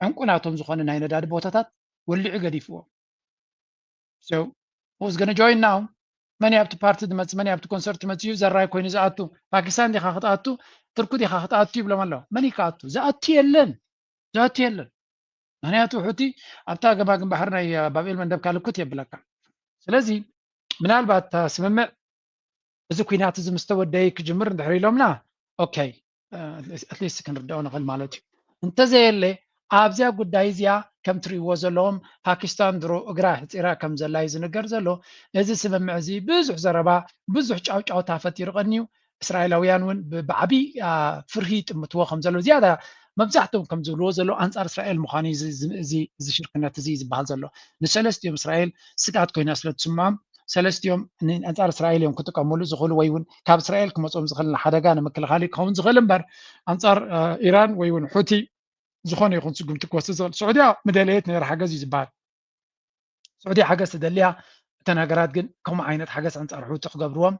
ዕንቁ ናቶም ዝኾነ ናይ ነዳዲ ቦታታት ወሊዑ ገዲፍዎ። So who's gonna join now? መን ኣብቲ ፓርቲ ዝመጽእ መን ኣብቲ ኮንሰርት ዝመጽእ እዩ ዘራይ ኮይኑ ዝኣቱ ፓኪስታን ዲኻ ክትኣቱ ትርኩ ዲኻ ክትኣቱ ይብሎም ኣለዉ። መን እዩ ክኣቱ? ዝኣቱ የለን፣ ዝኣቱ የለን። ምክንያቱ ሑቲ ኣብታ ገማግም ባሕሪ ናይ አ፣ ባብኤል መንደብ ካልኩት የብለካ። ስለዚ ምናልባት እታ ስምምዕ እዚ ኩናት እዚ ምስ ተወደየ ክጅምር እንድሕር ኢሎምና ኦኬ ኣትሊስት ክንርዳኦ ንኽእል ማለት እዩ። እንተዘየለ ኣብዚኣ ጉዳይ እዚኣ ከም ትርእይዎ ዘለዎም ፓኪስታን ድሮ እግራ ሕፂራ ከም ዘላ እዩ ዝንገር ዘሎ። እዚ ስምምዕ እዚ ብዙሕ ዘረባ ብዙሕ ጫውጫውታ ፈጢሩ ቀንዩ። እስራኤላውያን እውን ብ- ብዓብዪ አ፣ ፍርሂ ይጥምትዎ ከም ዘሎ ዝያዳ መብዛሕትኦም ከም ዝብልዎ ዘሎ ኣንፃር እስራኤል ምዃኑ እዩ እዚ- እዚ- እዚ እዚ ሽርክነት እዚ ዝበሃል ዘሎ። ንሰለስቲኦም እስራኤል ስግኣት ኮይና ስለ ትስምዖም ሰለስቲኦም ን- ኣንፃር እስራኤል እዮም ክጥቀምሉ ዝኽእሉ ወይ እውን ካብ እስራኤል ክመፅኦም ዝኽእል ሓደጋ ንምክልኻል እዩ ክኸውን ዝኽእል እምበር ኣንፃር አ፣ ኢራን ወይ እውን ሑቲ ዝኾነ ይኹን ስጉምቲ ክወስድ ዝኽእል። ስዑድያ ምደለየት ነይራ ሓገዝ እዩ ዝበሃል። ስዑድያ ሓገዝ ትደልያ እተን ሃገራት ግን ከምኡ ዓይነት ሓገዝ ኣንፃር ሑቲ ክገብርዎም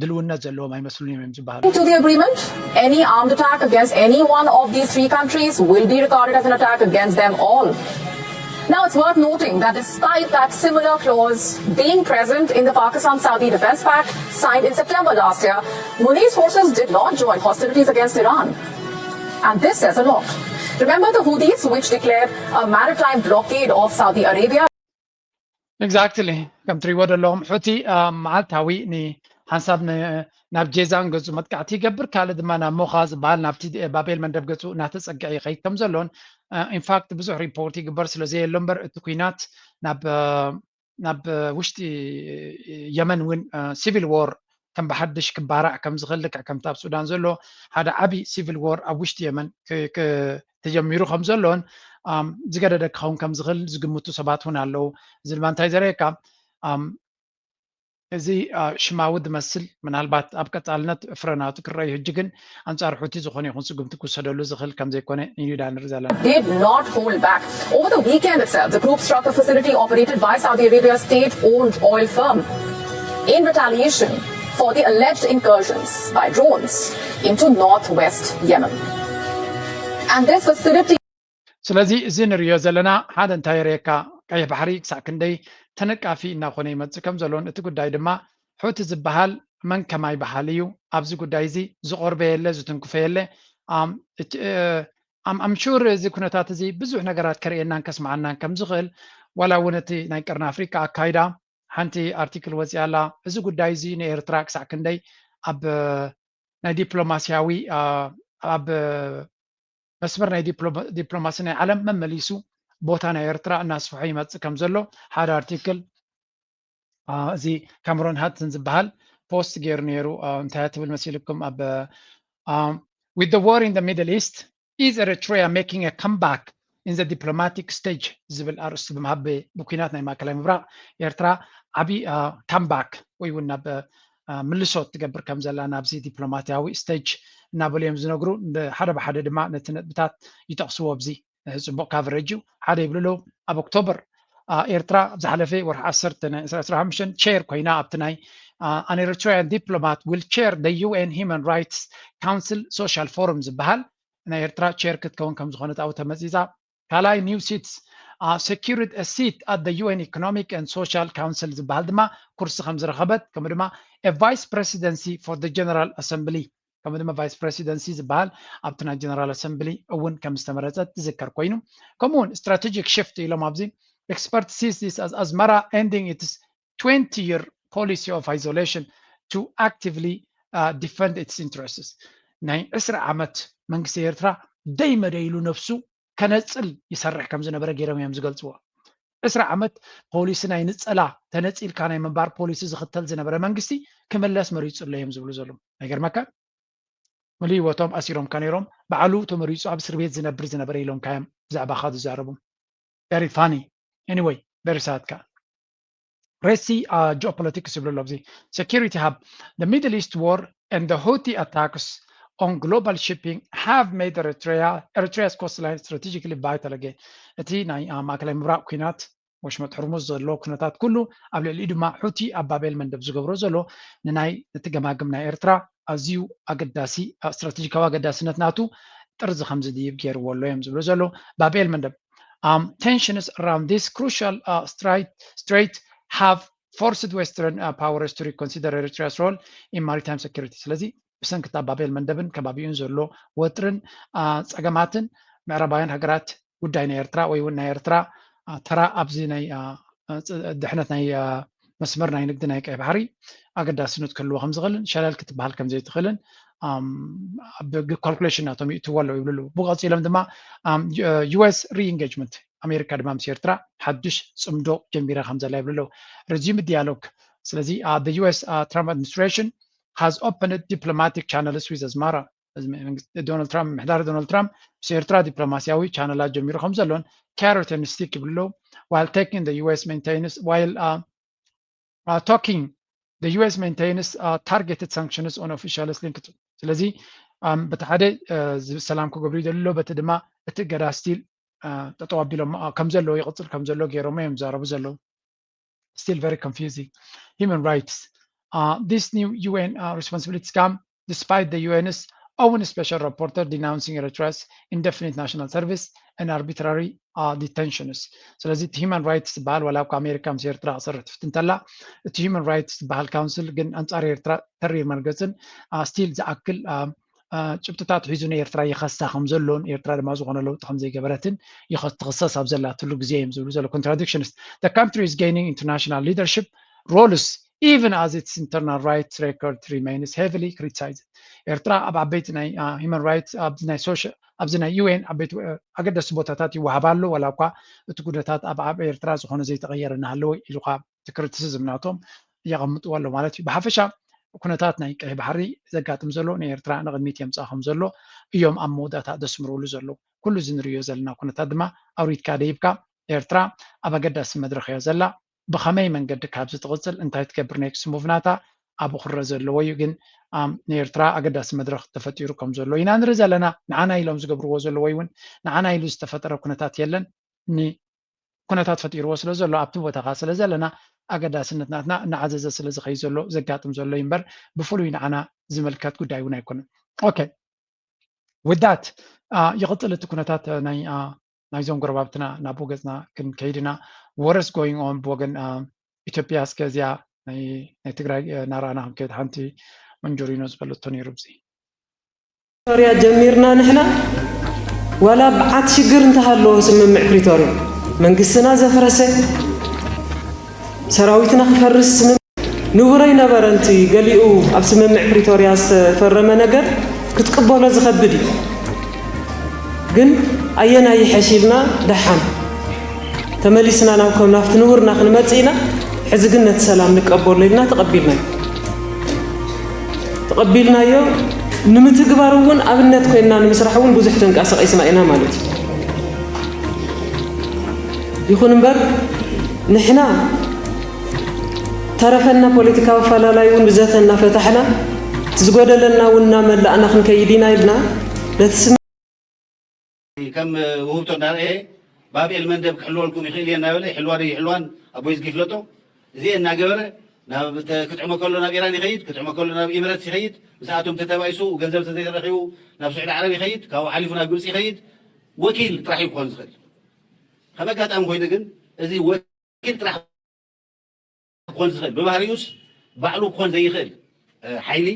ድልውነት ዘለዎም ኣይመስሉን እዮም እዮም ዝበሃሉ። To the agreement, any armed attack against any one of these three countries will be regarded as an attack against them all. Now, it's worth noting that despite that similar clause being present in the Pakistan Saudi Defense Pact signed in September last year, Muni's forces did not join hostilities against Iran. And this says a lot. Remember the Houthis, which declared a maritime blockade of Saudi Arabia? Exactly. ከም ትሪእዎ ዘለኹም ሑቲ አ፣ መዓልታዊ ንሓንሳብ ን- ናብ ጄዛን ገጹ መጥቃዕቲ ይገብር ካልእ ድማ ናብ ሞኻ ዝበሃል ናብቲ ባቤል መንደብ ገጹ እናተጸግዐ ይኸይድ ከም ዘሎን ኢንፋክት ብዙሕ ሪፖርት ይግበር ስለ ዘየሎ እምበር እቲ ኩናት ናብ አ፣ ናብ ውሽጢ የመን እውን ሲቪል ዎር ከም ብሓድሽ ክባራዕ ከም ዝኽእል ልክዕ ከምቲ ኣብ ሱዳን ዘሎ ሓደ ዓብዪ ሲቪል ዎር ኣብ ውሽጢ የመን ክ- ክ- ተጀሚሩ ከም ዘሎን ኣም፣ ዝገደደ ክኸውን ከም ዝኽእል ዝግምቱ ሰባት እውን ኣለዉ። እዚ ድማ እንታይ ዘርእየካ ኣም፣ እዚ አ፣ ሽማዊ ዝመስል ምናልባት ኣብ ቀጻልነት ፍረናቱ ክረኣዩ ሕጂ ግን ኣንጻር ሑቲ ዝኾነ ይኹን ስጉምቲ ክውሰደሉ ዝኽእል ከም ዘይኮነ እዩ ዳ ንርኢ ዘለና። Did not hold back. Over the weekend itself, the group struck a facility operated by Saudi Arabia's state-owned oil firm in retaliation for the alleged incursions by drones into northwest Yemen. And this facility ስለዚ እዚ ንሪኦ ዘለና ሓደ እንታይ የርእየካ ቀይሕ ባሕሪ ክሳዕ ክንደይ ተነቃፊ እናኾነ ይመፅእ ከም ዘሎን እቲ ጉዳይ ድማ ሑቲ ዝበሃል መን ከማይ በሃል እዩ ኣብዚ ጉዳይ እዚ ዝቆርበ የለ ዝትንክፈ የለ ኣም ሹር እዚ ኩነታት እዚ ብዙሕ ነገራት ከርእየናን ከስምዓናን ከም ዝኽእል ዋላ እውን እቲ ናይ ቀርኒ ኣፍሪካ ኣካይዳ ሓንቲ ኣርቲክል ወፂኣ ኣላ እዚ ጉዳይ እዚ ንኤርትራ ክሳዕ ክንደይ ኣብ ናይ ዲፕሎማስያዊ ኣብ መስመር ናይ ዲፕሎማሲ ናይ ዓለም መመሊሱ ቦታ ናይ ኤርትራ እናስፍሖ ይመፅእ ከም ዘሎ ሓደ ኣርቲክል እዚ ካምሮን ሃትን ዝበሃል ፖስት ገይሩ ነይሩ እንታይ ትብል መሲልኩም ኣብ with the war in the Middle East is Eritrea making a comeback in the diplomatic stage ዝብል ኣርእስቲ ብምሃብ ብኩናት ናይ ማእከላይ ምብራቕ ኤርትራ ዓብዪ ካምባክ ወይ እውን ናብ ምልሶ ትገብር ከም ዘላ ናብዚ ዲፕሎማትያዊ ስቴጅ እናበሉ እዮም ዝነግሩ ሓደ ብሓደ ድማ ነቲ ነጥብታት ይጠቕስዎ ኣብዚ ፅቡቕ ካቨሬጅ እዩ ሓደ ይብሉ ኣለዉ ኣብ ኦክቶበር ኤርትራ ዝሓለፈ ወርሒ ዓሰርተ ናይ ዕስራ ዕስራ ሓሙሽተ ቸር ኮይና ኣብቲ ናይ an Eritrean diplomat will chair the U N Human Rights Council Social Forum ዝበሃል ናይ ኤርትራ ቸር ክትከውን ከም ዝኾነት ኣብኡ ተመፂፃ ካልኣይ new seats secured a seat at the U N Economic and Social Council ዝበሃል ድማ ኩርሲ ከም ዝረኸበት ከምኡ ድማ vice presidency for the General Assembly ከምኡ ድማ vice presidency ዝበሃል ኣብቲ ናይ ጀነራል ኣሰምብሊ እውን ከም ዝተመረፀት ዝዝከር ኮይኑ ከምኡውን strategic shift ኢሎም ኣብዚ expert sees this as Asmara ending its twenty year policy of isolation to actively uh, defend its interests ናይ ዕስራ ዓመት መንግስቲ ኤርትራ ደይ መደይሉ ነፍሱ ከነፅል ይሰርሕ ከም ዝነበረ ገይሮም እዮም ዝገልፅዎ ዕስራ ዓመት ፖሊሲ ናይ ንፀላ ተነፂልካ ናይ ምንባር ፖሊሲ ዝኽተል ዝነበረ መንግስቲ ክምለስ መሪፁ ኣሎ እዮም ዝብሉ ዘለዉ ኣይገርመካ ሙሉ ህይወቶም ኣሲሮምካ ነይሮም ባዕሉ ተመሪፁ ኣብ እስር ቤት ዝነብር ዝነበረ ኢሎምካ እዮም ብዛዕባኻ ዝዛረቡ። Very funny. Anyway, very sad. Ka Resi, uh, geopolitics ይብሉ ኣሎ ኣብዚ። Security hub. The Middle East war and the Houthi attacks on global shipping have made Eritrea, Eritrea's coastline strategically vital again. እቲ ናይ ማእከላይ ምብራቕ ኩናት፣ ወሽመጥ ሕርሙዝ ዘሎ ኩነታት ኩሉ፣ ኣብ ልዕሊኡ ድማ ሑቲ ኣብ ባቤል መንደብ ዝገብሮ ዘሎ ንናይ እቲ ገማግም ናይ ኤርትራ ኣዝዩ ኣገዳሲ፣ ስትራቴጂካዊ ኣገዳስነት ናቱ ጥርዚ ከም ዝድይብ ገይርዎ ኣሎ እዮም ዝብሉ ዘሎ። ባቤል መንደብ። Tensions around this crucial strait have forced Western powers to reconsider Eritrea's role in maritime security. ስለዚ ብሰንክታ ባቤል መንደብን ከባቢኡን ዘሎ ወጥርን ጸገማትን ምዕራባውያን ሃገራት ጉዳይ ናይ ኤርትራ ወይ እውን ናይ ኤርትራ ተራ ኣብዚ ናይ ድሕነት ናይ መስመር ናይ ንግዲ ናይ ቀይ ባሕሪ ኣገዳስነት ክህልዎ ከም ዝኽእልን ሸለል ክትበሃል ከም ዘይትኽእልን ካልኩሌሽን ናቶም ይእትዎ ኣለዉ ይብሉ ኣለዉ። ብቐፂሎም ድማ US re-engagement ኣሜሪካ ድማ ምስ ኤርትራ ሓዱሽ ፅምዶ ጀሚራ ከም ዘላ ይብሉ ኣለዉ። Resume dialogue. ስለዚ the US Trump administration has opened diplomatic channels with Asmara. ዶናልድ ትራምፕ፣ ምሕዳር ዶናልድ ትራምፕ ምስ ኤርትራ ዲፕሎማሲያዊ ቻነላት ጀሚሩ ከም ዘሎን carrot and stick ይብሉ ኣለዉ። While taking the US maintains while talking the US maintains targeted sanctions on officials linked. ስለዚ በቲ ሓደ ሰላም ክገብሩ ይደልሎ፣ በቲ ድማ እቲ እገዳ ስቲል ጠጠው ኣቢሎም ከም ዘለዎ ይቕፅል ከም ዘሎ ገይሮም እዮም ዝዛረቡ ዘለዉ። Still very confusing. Human rights. This new UN responsibilities come despite the UN's own special rapporteur denouncing Eritrea's indefinite national service and arbitrary detentions. ስለዚ እቲ human rights ዝበሃል ዋላ እኳ ኣሜሪካ ምስ ኤርትራ ክሰርሕ ትፍትን እንተላ፣ እቲ human rights ዝበሃል ካውንስል ግን ኣንጻር ኤርትራ ተሪር መርገጽን ስቲል ዝኣክል ጭብጥታት ሒዙ ንኤርትራ ይኸሳ ከም ዘሎን ኤርትራ ድማ ዝኾነ ለውጢ ከም ዘይገበረትን ትኽሰስ ኣብ ዘላትሉ ግዜ እዮም ዝብሉ ዘሎ። Contradictions. The country is gaining international leadership roles even as its internal rights record remains heavily criticized. ኤርትራ ኣብ ዓበይቲ ናይ human rights ኣብዚ ናይ social ኣብዚ ናይ UN ዓበይቲ ኣገደስቲ ቦታታት ይወሃባ ኣሎ፣ ዋላ እኳ እቲ ኩነታት ኣብ ኣብ ኤርትራ ዝኾነ ዘይተቐየረ እናሃለወ ኢሉ ካብ እቲ ክሪቲሲዝም ናቶም የቐምጥዎ ኣሎ ማለት እዩ። ብሓፈሻ ኩነታት ናይ ቀይ ባሕሪ ዘጋጥም ዘሎ ንኤርትራ ንቕድሚት የምፅኣ ከም ዘሎ እዮም ኣብ መወዳእታ ዘስምርሉ ዘለዉ። ኩሉ እዚ ንርእዮ ዘለና ኩነታት ድማ ኣውሪድካ ደይብካ ኤርትራ ኣብ ኣገዳሲ መድረኽ እያ ዘላ። ብኸመይ መንገዲ ካብዚ ትቕፅል፣ እንታይ ትገብር፣ ኔክስት ሙቭ ናታ ኣብኡ ክረ ዘለዎ እዩ። ግን ንኤርትራ ኣገዳሲ መድረኽ ተፈጢሩ ከም ዘሎ ኢና ንርኢ ዘለና። ንዓና ኢሎም ዝገብርዎ ዘለዉ ወይ እውን ንዓና ኢሉ ዝተፈጠረ ኩነታት የለን። ኩነታት ፈጢርዎ ስለ ዘሎ ኣብቲ ቦታኻ ስለ ዘለና ኣገዳስነት ናትና እናዓዘዘ ስለ ዝኸይ ዘሎ ዘጋጥም ዘሎ እዩ እምበር ብፍሉይ ንዓና ዝምልከት ጉዳይ እውን ኣይኮነን። Okay, with that ይቕፅል እቲ ኩነታት ናይ ናይዞም ጎረባብትና ናብ ገፅና ክንከይድ ኢና። What is going on ብወገን ኢትዮጵያ እስከ እዚኣ ናይ ትግራይ እናረኣና ክንከይድ ሓንቲ መንጆሪኖ ዝበለቶ ነይሩ ብዚ ፕሪቶርያ ጀሚርና ንሕና ዋላ በዓት ሽግር እንተሃለዎ ስምምዕ ፕሪቶርያ መንግስትና ዘፍረሰ ሰራዊትና ክፈርስ ስምምዕ ንቡር ኣይነበረን። እቲ ገሊኡ ኣብ ስምምዕ ፕሪቶርያ ዝተፈረመ ነገር ክትቅበሎ ዝኸብድ እዩ። ግን ኣየናይ ይሐሽ ኢልና ደሓን ተመሊስና ናብ ከም ናብቲ ንቡርና ክንመጽእ ኢና። ሕዚ ግን ነቲ ሰላም ንቀበሎ ኢልና ተቐቢልናዮ። ተቐቢልናዮ ንምትግባር እውን ኣብነት ኮይንና ንምስራሕ እውን ብዙሕ ተንቀሳቒስና ኢና ማለት እዩ። ይኹን እምበር ንሕና ተረፈና ፖለቲካዊ ኣፈላላይ እውን ብዘተ እናፈታሕና እቲ ዝጎደለና እውን እናመላእና ክንከይድ ኢና ኢልና ነቲ ስም ከም ውህብቶ እናረኣየ ባብኤል መንደብ ክሕልወልኩም ይኽእል እየ እናበለ ይሕልዋ ዶ ይሕልዋን ኣቦይ ዝጊ ይፍለጦ እዚኤ እናገበረ ናብ ተ- ክጥዕሞ ከሎ ናብ ኢራን ይኸይድ፣ ክጥዕሞ ከሎ ናብ ኢምረትስ ይኸይድ፣ ምስኣቶም ተተባኢሱ ገንዘብ ተዘይተረኺቡ ናብ ስዑዲ ዓረብ ይኸይድ፣ ካብኡ ሓሊፉ ናብ ግብፂ ይኸይድ። ወኪል ጥራሕ እዩ ክኾን ዝኽእል። ከም ኣጋጣሚ ኮይኑ ግን እዚ ወኪል ጥራሕ ክኾን ዝኽእል ብባህሪኡስ ባዕሉ ክኾን ዘይኽእል ሓይሊ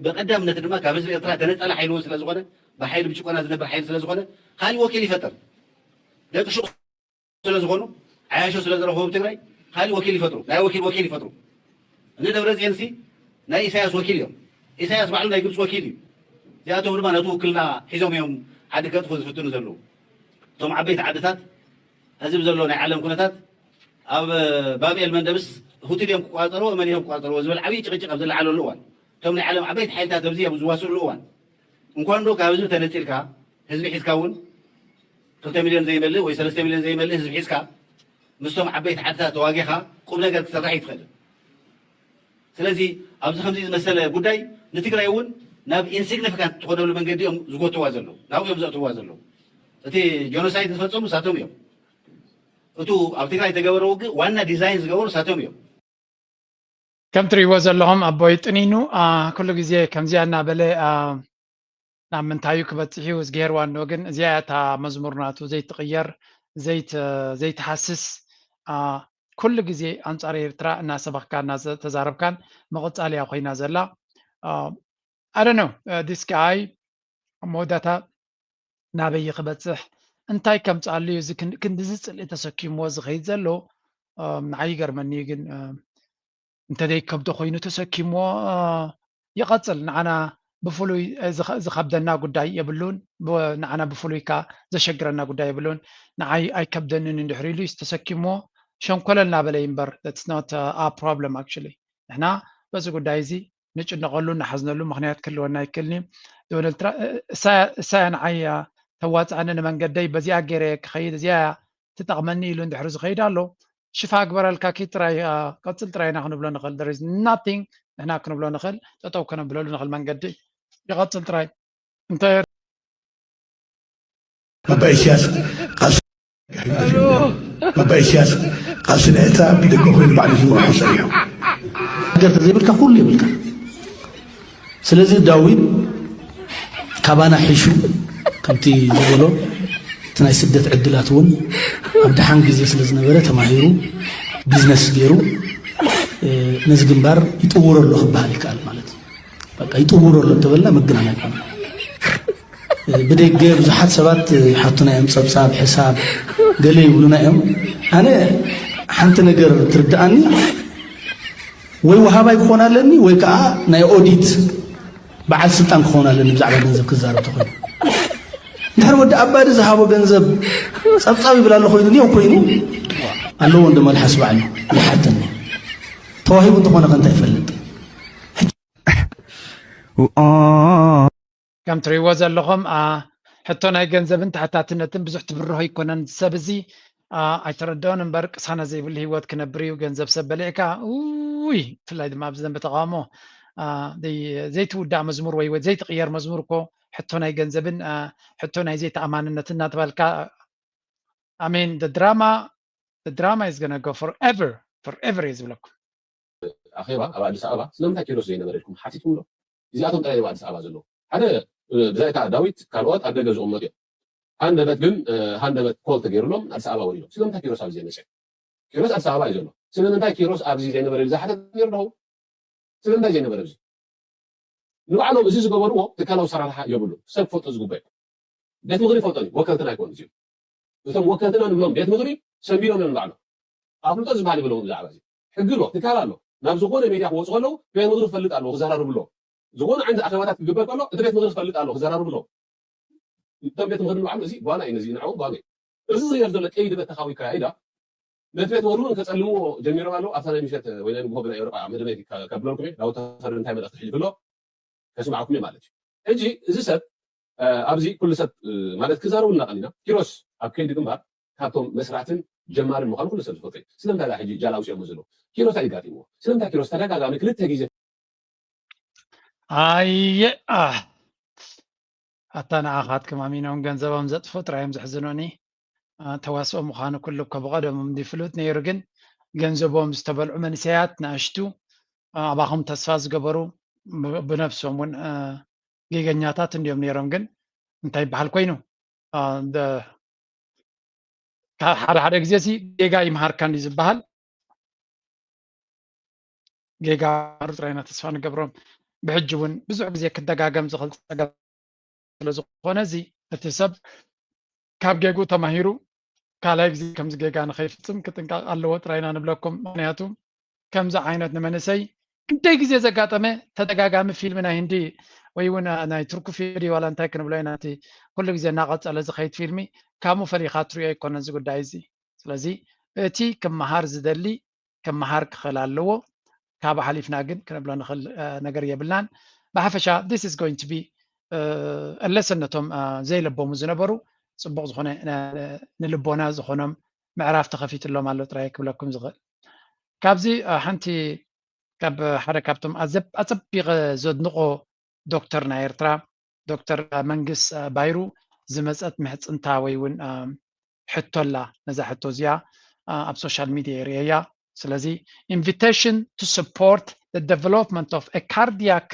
ብቐዳምነት ድማ ካብ ህዝቢ ኤርትራ ተነጸለ ሓይሊ እውን ስለዝኾነ ብሓይሊ ብጭቆና ዝነብር ሓይሊ ስለዝኾነ ካሊእ ወኪል ይፈጥር። ደቂ ሹቕ ስለዝኾኑ ዓያሾ ስለዝረኸቡ ኣብ ትግራይ ካሊእ ወኪል ይፈጥሩ። ናይ ወኪል ወኪል ይፈጥሩ። እነ ደብረፅዮንሲ ናይ ኢሳያስ ወኪል እዮም። ኢሳያስ ባዕሉ ናይ ግብፂ ወኪል እዩ። እዚኣቶም ድማ ነቲ ውክልና ሒዞም እዮም ዓዲ ከጥፉ ዝፍትኑ ዘለዉ። እቶም ዓበይቲ ዓድታት ሕዝብ ዘሎ ናይ ዓለም ኩነታት ኣብ ባብኤል መንደብስ ሁቲ ድዮም ክቋፀርዎ መን እዮም ክቋፀርዎ ዝብል ዓብዪ ጭቕጭቕ ኣብ ዝለዓለሉ እዋን እቶም ናይ ዓለም ዓበይቲ ሓይልታት ኣብዚ ኣብ ዝዋስእሉ እዋን እንኳን ዶ ካብ ህዝቢ ተነፂልካ፣ ህዝቢ ሒዝካ እውን ክልተ ሚልዮን ዘይመልእ ወይ ሰለስተ ሚልዮን ዘይመልእ ህዝቢ ሒዝካ ምስቶም ዓበይቲ ዓድታት ተዋጊኻ ቁም ነገር ክትሰርሕ ኣይትኽእልን። ስለዚ ኣብዚ ከምዚ ዝመሰለ ጉዳይ ንትግራይ እውን ናብ ኢንሲግኒፊካንት ትኾነሉ መንገዲ እዮም ዝጎትዋ ዘለዉ፣ ናብኡ እዮም ዘእትውዋ ዘለዉ። እቲ ጀኖሳይድ ዝፈፀሙ እሳቶም እዮም። እቱ ኣብ ትግራይ ተገበረ ውግእ ዋና ዲዛይን ዝገበሩ እሳቶም እዮም። ከም ትሪእዎ ዘለኹም ኣቦይ ጥኒኑ ኩሉ ግዜ ከምዚኣ እናበለ ናብ ምንታዩ ክበፅሕ እዩ ዝገርዋ እንዶ ግን እዚኣ እታ መዝሙር ናቱ ዘይትቕየር ዘይትሃስስ ኩሉ ግዜ ኣንፃር ኤርትራ እናሰበኽካ እናተዛረብካን መቐፃልያ ኮይና ዘላ ኣደነው ዲስካይ ኣብ መወዳእታ ናበይ ክበፅሕ እንታይ ከምፅኣሉ እዩ እዚ ክንድዚ ፅልኢ ተሰኪምዎ ዝኸይድ ዘሎ ንዓይ ይገርመኒ እዩ ግን እንተደይ ከብዶ ኮይኑ ተሰኪምዎ ይቐፅል ንዓና ብፍሉይ ዝኸብደና ጉዳይ የብሉን ንዓና ብፍሉይ ካ ዘሸግረና ጉዳይ የብሉን ንዓይ ኣይከብደንን እንድሕር ኢሉ ተሰኪምዎ ሸንኮለል ናበለ እምበር that's not our problem actually ንሕና በዚ ጉዳይ እዚ ንጭነቐሉ ንሓዝነሉ ምኽንያት ክህልወና ኣይክእልን እዩ ዶናልድ ትራምፕ እሳያ ንዓይ ተዋፅኣኒ ንመንገደይ በዚኣ ገይረ ክኸይድ እዚኣ ትጠቕመኒ ኢሉ እንድሕር ዝኸይድ ኣሎ ሽፋ ግበረልካ ኪድ ጥራይ ቀፅል ጥራይ ኢና ክንብሎ ንኽእል there is nothing ንሕና ክንብሎ ንኽእል ጠጠው ከነብለሉ ንኽእል መንገዲ ይቐፅል ጥራይ እንታይ ኣባ ኢሳያስ ቃልሲ ኣባ ኢሳያስ ቃልሲ ናይ ኤርትራ ብደገ ኮይኑ ባዕሉ ዝመርሖ ሰሪሑ ሃገር ተዘይብልካ ኩሉ የብልካ ስለዚ ዳዊት ካባና ሒሹ ከምቲ ዝበሎ እቲ ናይ ስደት ዕድላት እውን ኣብ ደሓን ግዜ ስለ ዝነበረ ተማሂሩ ቢዝነስ ገይሩ ነዚ ግንባር ይጥውሮ ኣሎ ክበሃል ይከኣል ማለት እዩ። በቃ ይጥውሮ ኣሎ እንተበልና ምግናን ኣይኮነ። ብደገ ብዙሓት ሰባት ይሓቱና እዮም፣ ፀብፃብ፣ ሕሳብ ገለ ይብሉና እዮም። ኣነ ሓንቲ ነገር ትርድኣኒ ወይ ወሃባይ ክኾን ኣለኒ ወይ ከዓ ናይ ኦዲት በዓል ስልጣን ክኸውን ኣለኒ ብዛዕባ ገንዘብ ክዛረብ ተኾይኑ። እንድሕር ወዲ ኣባዲ ዝሃቦ ገንዘብ ጸብጻብ ይብል ኣሎ ኮይኑ ድዮ ኮይኑ ኣለዎ እንዶ መልሓስ ባዕሉ ይሓተኒ። ተዋሂቡ እንተኾነ ከ እንታይ ይፈልጥ? ከም ትሪእዎ ዘለኹም ሕቶ ናይ ገንዘብን ተሓታትነትን ብዙሕ ትብርሆ ኣይኮነን። ሰብ እዚ ኣይተረድኦን እምበር ቅሳነት ዘይብሉ ህይወት ክነብር እዩ። ገንዘብ ሰብ በሊዕካ ውይ ብፍላይ ድማ ኣብዚ ደንበ ተቃውሞ ዘይትውዳእ መዝሙር ወይ ዘይትቅየር መዝሙር እኮ ሕቶ ናይ ገንዘብን ሕቶ ናይ ዘይተኣማንነትን እናተባልካ I mean the drama the drama is gonna go forever forever እዩ ዝብለኩም። ኣኼባ ኣብ ኣዲስ ኣበባ ስለምንታይ ኪሮስ ዘይነበረ ኢልኩም ሓቲትኩምሎ? እዚኣቶም ጥራይ እዮም ኣዲስ ኣበባ ዘለዉ። ሓደ ብዛይካ ዳዊት ካልኦት ኣብ ደገ ዝቕመጡ እዮም። ሃንደበት ግን ሃንደበት ኮል ተገይሩሎም ኣዲስ ኣበባ ወሪዶም። ስለምንታይ ኪሮስ ኣብዚ ዘይመፅእ? ኪሮስ ኣዲስ ኣበባ እዩ ዘሎ። ስለምንታይ ኪሮስ ኣብዚ ዘይነበረ ኢሉ ዝሓተት ነይሩ ዶ? ስለምንታይ ዘይነበረ ኣብዚ? ንባዕሎም እዚ ዝገበርዎ ትካላዊ ኣሰራርሓ የብሉ። ሰብ ክፈልጦ ዝግበእ። ቤት ምኽሪ ይፈልጦ እዩ። ወከልትና ኣይኮኑ እዚኦም። እቶም ወከልትና ንብሎም ቤት ምኽሪ ሰንቢዶም እዮም ንባዕሎም። ኣፍልጦ ዝበሃል የብለዎም ብዛዕባ እዚ። ሕጊ ኣሎ፣ ትካል ኣሎ። ናብ ዝኾነ ሜድያ ክወፁ ከለዉ ቤት ምኽሪ ክፈልጥ ኣለዎ፣ ክዘራረቡ ኣለዎ። ዝኾነ ዓይነት ኣኼባታት ክግበር ከሎ እቲ ቤት ምኽሪ ክፈልጥ ኣለዎ፣ ክዘራረቡ ኣለዎ። እቶም ቤት ምኽሪ ንባዕሉ እዚ ጓና እዩ፣ ነዚ ንዕኦም ጓና እዩ። እዚ ዝገር ዘሎ ቀይዲ በተኻዊ ኣካያይዳ ነቲ ቤት ምኽሪ እውን ከፀልምዎ ጀሚሮም ኣለዉ። ኣብታ ናይ ምሸት ወይ ናይ ንግሆ ብናይ ኤውሮጳ መደበይ ከብለልኩም እየ። ዳዊት ተፈሪ እንታይ መልእኽቲ ሕሊፉ ኣሎ ከስምዓኩም እየ ማለት እዩ። ሕጂ እዚ ሰብ ኣብዚ ኩሉ ሰብ ማለት ክዛረቡ እናቐኒና ኪሮስ ኣብ ከይዲ ግንባር ካብቶም መስራዕትን ጀማርን ምዃኑ ኩሉ ሰብ ዝፈልጦ እዩ። ስለምንታይ ዳ ሕጂ ጃል ኣውፂኦሞ ዘለዉ? ኪሮስ እንታይ እዩ ጋጢምዎ? ስለምንታይ ኪሮስ ተደጋጋሚ ክልተ ግዜ ኣየ ኣታ ንዓኻትኩም ኣሚኖም ገንዘቦም ዘጥፍኡ ጥራይ እዮም ዘሕዝኑኒ። ተዋስኦ ምዃኑ ኩሉ እኮ ብቐደሞም እንዲ ፍሉጥ ነይሩ ግን ገንዘቦም ዝተበልዑ መንእሰያት ንኣሽቱ ኣባኹም ተስፋ ዝገበሩ ብነብሶም እውን ጌገኛታት እንዲዮም ነይሮም ግን እንታይ ይበሃል ኮይኑ ሓደ ሓደ ግዜ ሲ ጌጋ ይምሃርካን እዩ ዝበሃል። ጌጋ ጥራይና ተስፋ ንገብሮም። ብሕጂ እውን ብዙሕ ግዜ ክደጋገም ዝኽእል ፀገም ስለዝኾነ እዚ እቲ ሰብ ካብ ጌግኡ ተማሂሩ ካልኣይ ግዜ ከምዚ ጌጋ ንኸይፍፅም ክጥንቀቕ ኣለዎ ጥራይና ንብለኩም። ምክንያቱ ከምዚ ዓይነት ንመንእሰይ ክንደይ ግዜ ዘጋጠመ ተደጋጋሚ ፊልም ናይ ህንዲ ወይ እውን ናይ ቱርኪ ፊልም ዋላ እንታይ ክንብሎ ኢና እቲ ኩሉ ግዜ እናቐፀለ ዝኸይድ ፊልሚ ካብኡ ፈሊኻ ትሪኦ ኣይኮነን እዚ ጉዳይ እዚ። ስለዚ እቲ ክመሃር ዝደሊ ክመሃር ክኽእል ኣለዎ። ካብ ሓሊፍና ግን ክንብሎ ንኽእል ነገር የብልናን። ብሓፈሻ this is going to be እለሰ ነቶም ዘይለቦሙ ዝነበሩ ጽቡቕ ዝኾነ ንልቦና ዝኾኖም ምዕራፍ ተኸፊትሎም ኣሎ ጥራይ ክብለኩም ዝኽእል። ካብዚ ሓንቲ ካብ ሓደ ካብቶም ኣጸቢቐ ዘድንቆ ዶክተር ናይ ኤርትራ ዶክተር መንግስ ባይሩ ዝመጸት ምሕጽንታ ወይ እውን ሕቶ ኣላ። ነዛ ሕቶ እዚኣ ኣብ ሶሻል ሚድያ የርእየያ። ስለዚ invitation to support the development of a cardiac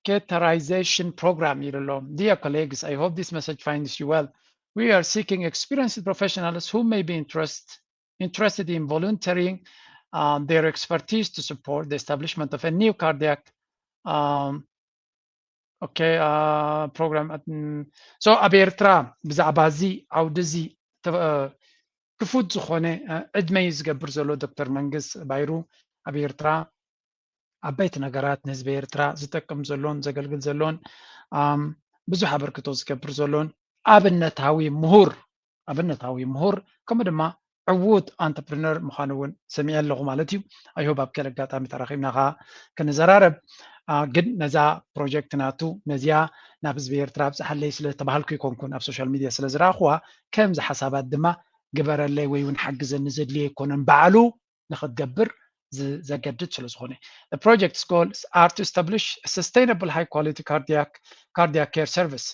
catheterization program ኢሉ ኣሎ። Dear colleagues, I hope this message finds you well. We are seeking experienced professionals who may be interest, interested in volunteering um, their expertise to support the establishment of a new cardiac um, okay, uh, program. So ኣብ ኤርትራ ብዛዕባ እዚ ዓውዲ እዚ ክፉት ዝኾነ ዕድመ እዩ ዝገብር ዘሎ ዶክተር መንግስ ባይሩ። ኣብ ኤርትራ ዓበይቲ ነገራት ንህዝቢ ኤርትራ ዝጠቅም ዘሎን ዘገልግል ዘሎን ብዙሕ ኣበርክቶ ዝገብር ዘሎን ኣብነታዊ ምሁር ኣብነታዊ ምሁር ከምኡ ድማ ዕዉት ኣንተርፕርነር ምዃኑ እውን ሰሚዐ ኣለኹ ማለት እዩ። I hope ኣብ ገለ ኣጋጣሚ ተራኺብና ከዓ ክንዘራረብ። ግን ነዛ ፕሮጀክት ናቱ ነዚኣ ናብ ህዝቢ ኤርትራ ኣብፅሓለይ ስለ ተባሃልኩ ይኮንኩን ኣብ ሶሻል ሚድያ ስለ ዝረኣኽዋ ከምዚ ሓሳባት ድማ ግበረለይ ወይ እውን ሓግዘኒ ዘድልዮ ኣይኮነን ባዕሉ ንክትገብር ዘገድድ ስለ ዝኾነ። The project's goals are to establish a sustainable high quality cardiac, cardiac care service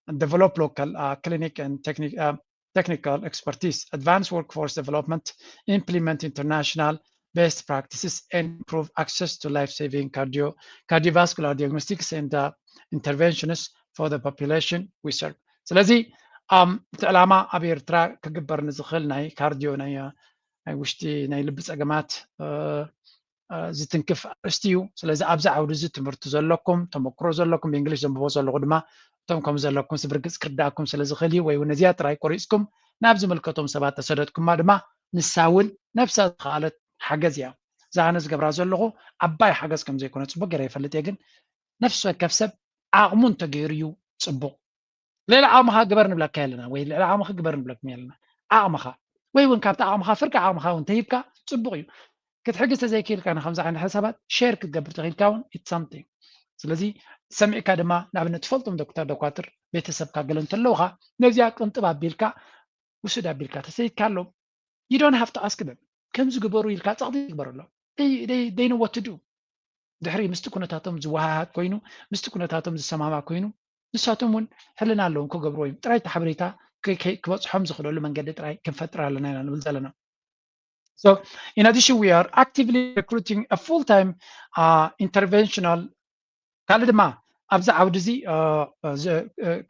and develop local uh, clinic and technique uh, technical expertise, advance workforce development, implement international best practices, and improve access to life-saving cardio, cardiovascular diagnostics and uh, interventions for the population we serve. ስለዚ እቲ ዕላማ ኣብ ኤርትራ ክግበር ንዝኽእል ናይ ካርዲዮ ናይ ውሽጢ ናይ ልቢ ፀገማት ዝትንክፍ ኣርእስቲ እዩ። ስለዚ ኣብዚ ዓውዲ እዚ ትምህርቲ ዘለኩም ተመክሮ ዘለኩም ብእንግሊሽ ዘንብቦ ዘለኹ ድማ እቶም ከም ዘለኩም ብርግፅ ክርዳእኩም ስለ ዝኽእል እዩ። ወይ እውን እዚኣ ጥራይ ቆሪፅኩም ናብ ዝምልከቶም ሰባት ተሰደድኩማ ድማ ንሳ እውን ነብሳ ዝኸኣለት ሓገዝ እያ። እዛ ኣነ ዝገብራ ዘለኹ ዓባይ ሓገዝ ከም ዘይኮነ ፅቡቅ ገይረ ይፈልጥ እየ፣ ግን ነፍሲ ወከፍ ሰብ ዓቕሙ እንተገይሩ እዩ ፅቡቅ። ልዕሊ ዓቕምኻ ግበር ንብለካ የለና ወይ ልዕሊ ዓቕምኻ ግበር ንብለኩም የለና። ዓቕምኻ ወይ እውን ካብቲ ዓቕምኻ ፍርቂ ዓቕምኻ እውን ተሂብካ ፅቡቅ እዩ። ክትሕግዝ ተዘይክኢልካ ንከምዚ ዓይነት ሓሳባት ሼር ክትገብር ተኽኢልካ እውን it's something። ስለዚ ሰሚዕካ ድማ ንኣብነት ትፈልጦም ዶክተር ደኳትር ቤተሰብካ ገለ እንተለውካ ነዚኣ ቅንጥብ ኣቢልካ ውሱድ ኣቢልካ ተሰይድካ ኣለዎም። You don't have to ask them። ከምዚ ግበሩ ኢልካ ጸቕጢ ግበረሎም። They know what to do። ድሕሪ ምስቲ ኩነታቶም ዝወሃሃድ ኮይኑ ምስቲ ኩነታቶም ዝሰማማ ኮይኑ ንሳቶም እውን ሕልና ኣለዎም ክገብርዎ እዮም። ጥራይ እቲ ሓበሬታ ክበፅሖም ዝኽእለሉ መንገዲ ጥራይ ክንፈጥር ኣለና ኢና ንብል ዘለና። So in addition we are actively recruiting a full time uh, interventional ካልእ ድማ ኣብዚ ዓውዲ እዚ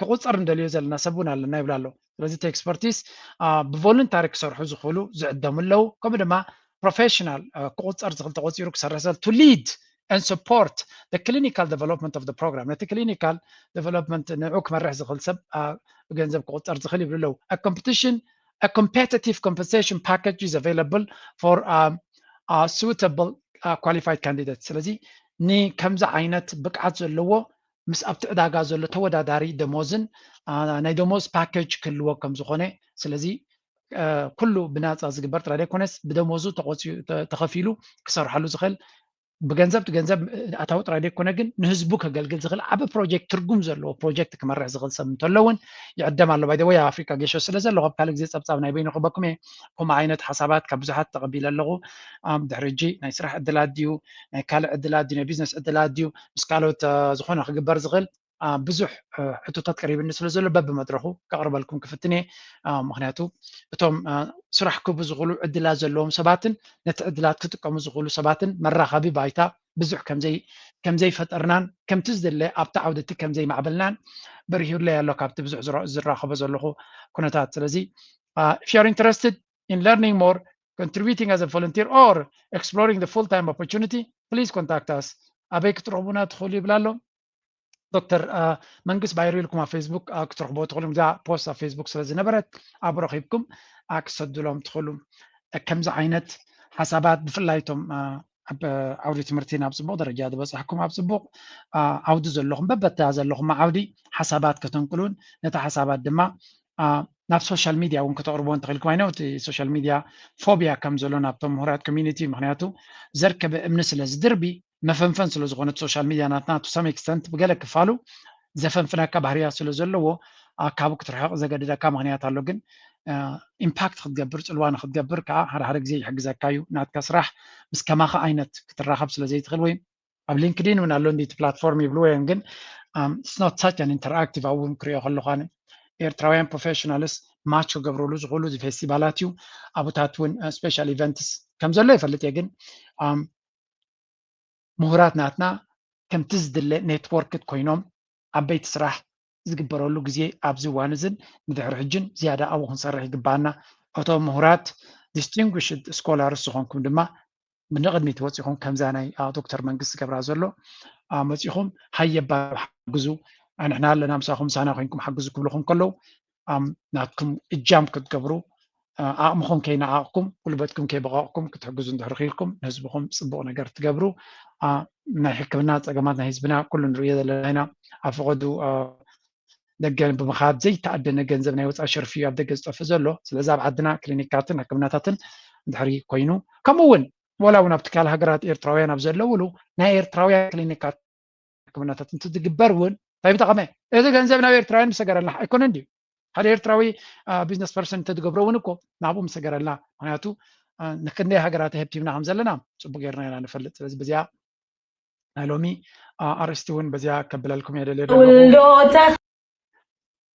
ክቁፀር እንደልዮ ዘለና ሰብ እውን ኣለና ይብል ኣሎ። ስለዚ እቲ ኤክስፐርቲስ ብቮሉንታሪ ክሰርሑ ዝኽእሉ ዝዕደሙ ኣለዉ። ከምኡ ድማ ፕሮፌሽናል ክቁፀር ዝኽእል ተቆፂሩ ክሰርሕ ዘል to lead and support the clinical development of the program ነቲ ክሊኒካል ዴቨሎፕመንት ንዑ ክመርሕ ዝኽእል ሰብ ብገንዘብ ክቁፀር ዝኽእል ይብሉ ኣለዉ። A competition a competitive compensation package is available for um, uh, suitable uh, qualified candidates። ስለዚ ንከምዚ ዓይነት ብቅዓት ዘለዎ ምስ ኣብቲ ዕዳጋ ዘሎ ተወዳዳሪ ደሞዝን ናይ ደሞዝ ፓኬጅ ክህልዎ ከም ዝኾነ፣ ስለዚ ኩሉ ብናፃ ዝግበር ጥራይ ዘይኮነስ ብደሞዙ ተቆፂ- ተ- ተኸፊሉ ክሰርሓሉ ዝኽእል ብገንዘብ ገንዘብ ኣታዊ ጥራይ ዘይኮነ ግን ንህዝቡ ከገልግል ዝኽእል ዓቢ ፕሮጀክት ትርጉም ዘለዎ ፕሮጀክት ክመርሕ ዝኽእል ሰብ እንተሎ እውን ይዕደም ኣሎ። ባይ ወይ ኣፍሪካ ጌሾ ስለ ዘለኹ ኣብ ካልእ ግዜ ጸብጻብ ናይ በይኑ ክበኩም እየ። ከምኡ ዓይነት ሓሳባት ካብ ብዙሓት ተቐቢለ ኣለኹ። ድሕሪ ሕጂ ናይ ስራሕ ዕድላት ድዩ ናይ ካልእ ዕድላት ድዩ ናይ ቢዝነስ ዕድላት ድዩ ምስ ካልኦት ዝኾነ ክግበር ዝኽእል ብዙሕ ሕቶታት ቀሪብኒ ስለ ዘሎ በብመድረኹ ከቕርበልኩም ክፍትን እየ። ምክንያቱ እቶም ስራሕ ክህቡ ዝኽእሉ ዕድላት ዘለዎም ሰባትን ነቲ ዕድላት ክጥቀሙ ዝኽእሉ ሰባትን መራኸቢ ባይታ ብዙሕ ከም ዘይፈጠርናን ከምቲ ዝድለ ኣብቲ ዓውዲ እቲ ከም ዘይማዕበልናን በሪሁለይ ኣሎ ካብቲ ብዙሕ ዝራኸቦ ዘለኹ ኩነታት። ስለዚ if you are interested in learning more, contributing as a volunteer or exploring the full time opportunity, please contact us. ኣበይ ክትረኽቡና ትኽእሉ ይብል ኣሎ። ዶክተር መንግስት ባይሩ ኢልኩም ኣብ ፌስቡክ ክትረኽቦ ትኽእሉ። እዛ ፖስት ኣብ ፌስቡክ ስለ ዝነበረት ኣብ ረኺብኩም ክሰዱሎም ትኽእሉ። ከምዚ ዓይነት ሓሳባት ብፍላይ እቶም ኣብ ዓውዲ ትምህርቲ ናብ ፅቡቕ ደረጃ ዝበፃሕኩም ኣብ ፅቡቕ ዓውዲ ዘለኹም በበታ ዘለኹም ዓውዲ ሓሳባት ከተንቅሉን ነቲ ሓሳባት ድማ ናብ ሶሻል ሚድያ እውን ከተቕርቦ እንተኽኢልኩም ኣይነው እቲ ሶሻል ሚድያ ፎቢያ ከም ዘሎ ናብቶም ምሁራት ኮሚኒቲ ምክንያቱ ዘርከበ እምኒ ስለ ዝድርቢ መፈንፈን ስለ ዝኾነት social media ናትና to some extent ብገለ ክፋሉ ዘፈንፍነካ ባህርያ ስለ ዘለዎ ካብ ክትርሕቕ ዘገድደካ ምኽንያት ኣሎ። ግን ኢምፓክት ክትገብር፣ ፅልዋ ንክትገብር ከዓ ሓደ ሓደ ግዜ ይሕግዘካ እዩ። ናትካ ስራሕ ምስ ከማኻ ዓይነት ክትራኸብ ስለ ዘይትኽእል ወይ ኣብ ሊንክዲን እውን ኣሎ እንዲ platform ይብልዎ እዮም። ግን it's not such an interactive ኣብውን ክሪኦ ከለኳን ኤርትራውያን ፕሮፌሽናልስ ማች ክገብርሉ ዝኽእሉ ዚ ፌስቲቫላት እዩ። ኣብታት እውን ስፔሻል ኢቨንትስ ከም ዘሎ ይፈልጥ እየ። ግን ምሁራት ናትና ከምቲ ዝድለ ኔትወርክድ ኮይኖም ዓበይቲ ስራሕ ዝግበረሉ ግዜ ኣብዚ እዋን እዝን ንድሕሪ ሕጅን ዝያዳ ኣብኡ ክንሰርሕ ይግባና። እቶም ምሁራት ዲስቲንጉሽድ ስኮላርስ ዝኾንኩም ድማ ንቕድሚት ወፂኹም ከምዛ ናይ ዶክተር መንግስቲ ገብራ ዘሎ መፂኹም ሃየባ ሓግዙ፣ ንሕና ኣለና ምሳኹም፣ ምሳና ኮይንኩም ሓግዙ ክብልኹም ከለዉ ናትኩም እጃም ክትገብሩ ዓቕምኹም ከይነዓቕኩም፣ ጉልበትኩም ከይበቐቕኩም ክትሕግዙ እንድሕር ክኢልኩም ንህዝብኹም ፅቡቕ ነገር ትገብሩ። ናይ ሕክምና ፀገማት ናይ ህዝብና ኩሉ ንርእዮ ዘለና ኢና። ኣብ ፈቐዱ ደገ ብምኻድ ዘይተኣደነ ገንዘብ ናይ ወፃኢ ሸርፊ እዩ ኣብ ደገ ዝጠፍእ ዘሎ። ስለዚ ኣብ ዓድና ክሊኒካትን ሕክምናታትን እንድሕሪ ኮይኑ፣ ከምኡ እውን ወላ እውን ኣብ ትካል ሃገራት ኤርትራውያን ኣብ ዘለውሉ ናይ ኤርትራውያን ክሊኒካት ሕክምናታት እንትትግበር እውን እንታይ ምጠቐመ? እዚ ገንዘብ ናብ ኤርትራውያን ምሰገረልና ኣይኮነን ድዩ? ሓደ ኤርትራዊ ቢዝነስ ፐርሰን እንተትገብሮ እውን እኮ ናብኡ ምሰገረልና። ምክንያቱ ንክንደይ ሃገራት ሀብቲምና ከም ዘለና ፅቡቅ ጌርና ኢና ንፈልጥ። ስለዚ በዚኣ ናይ ሎሚ ኣርእስቲ እውን በዚኣ ከብለልኩም እየ ደልየ ዘለኹ።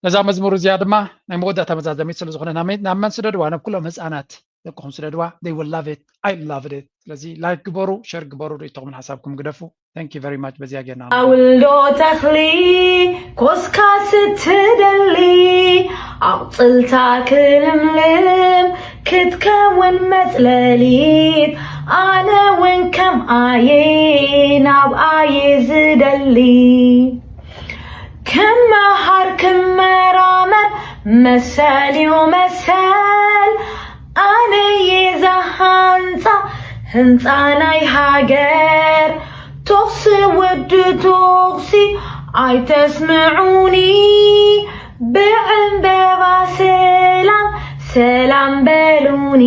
ነዛ መዝሙር እዚኣ ድማ ናይ መወዳእታ መዛዘሚት ስለ ዝኾነ ናብ መን ስደድዋ? ናብ ኩሎም ህፃናት ደቅኹም ስደድዋ። They will love it. I love it. ስለዚ ላይክ ግበሩ፣ ሸር ግበሩ፣ ርእይቶኹምን ሓሳብኩም ግደፉ። Thank you very much። በዚኣ ጌርና ኣውልዶ ተኽሊ ኮስካስ እትደሊ ኣቕጽልታ ክልምልም ክትከውን መጽለሊት ኣነ እውን ከም ኣየ ናብ ኣየ ዝደሊ ክመሃር ክመራመር መሰል እዩ መሰል ኣነ እየ ዝሃንጻ ህንጻ ናይ ሃገር ቶኽሲ ውድ ቶኽሲ ኣይተስምዑኒ ብዕምበባ ሰላም ሰላም በሉኒ።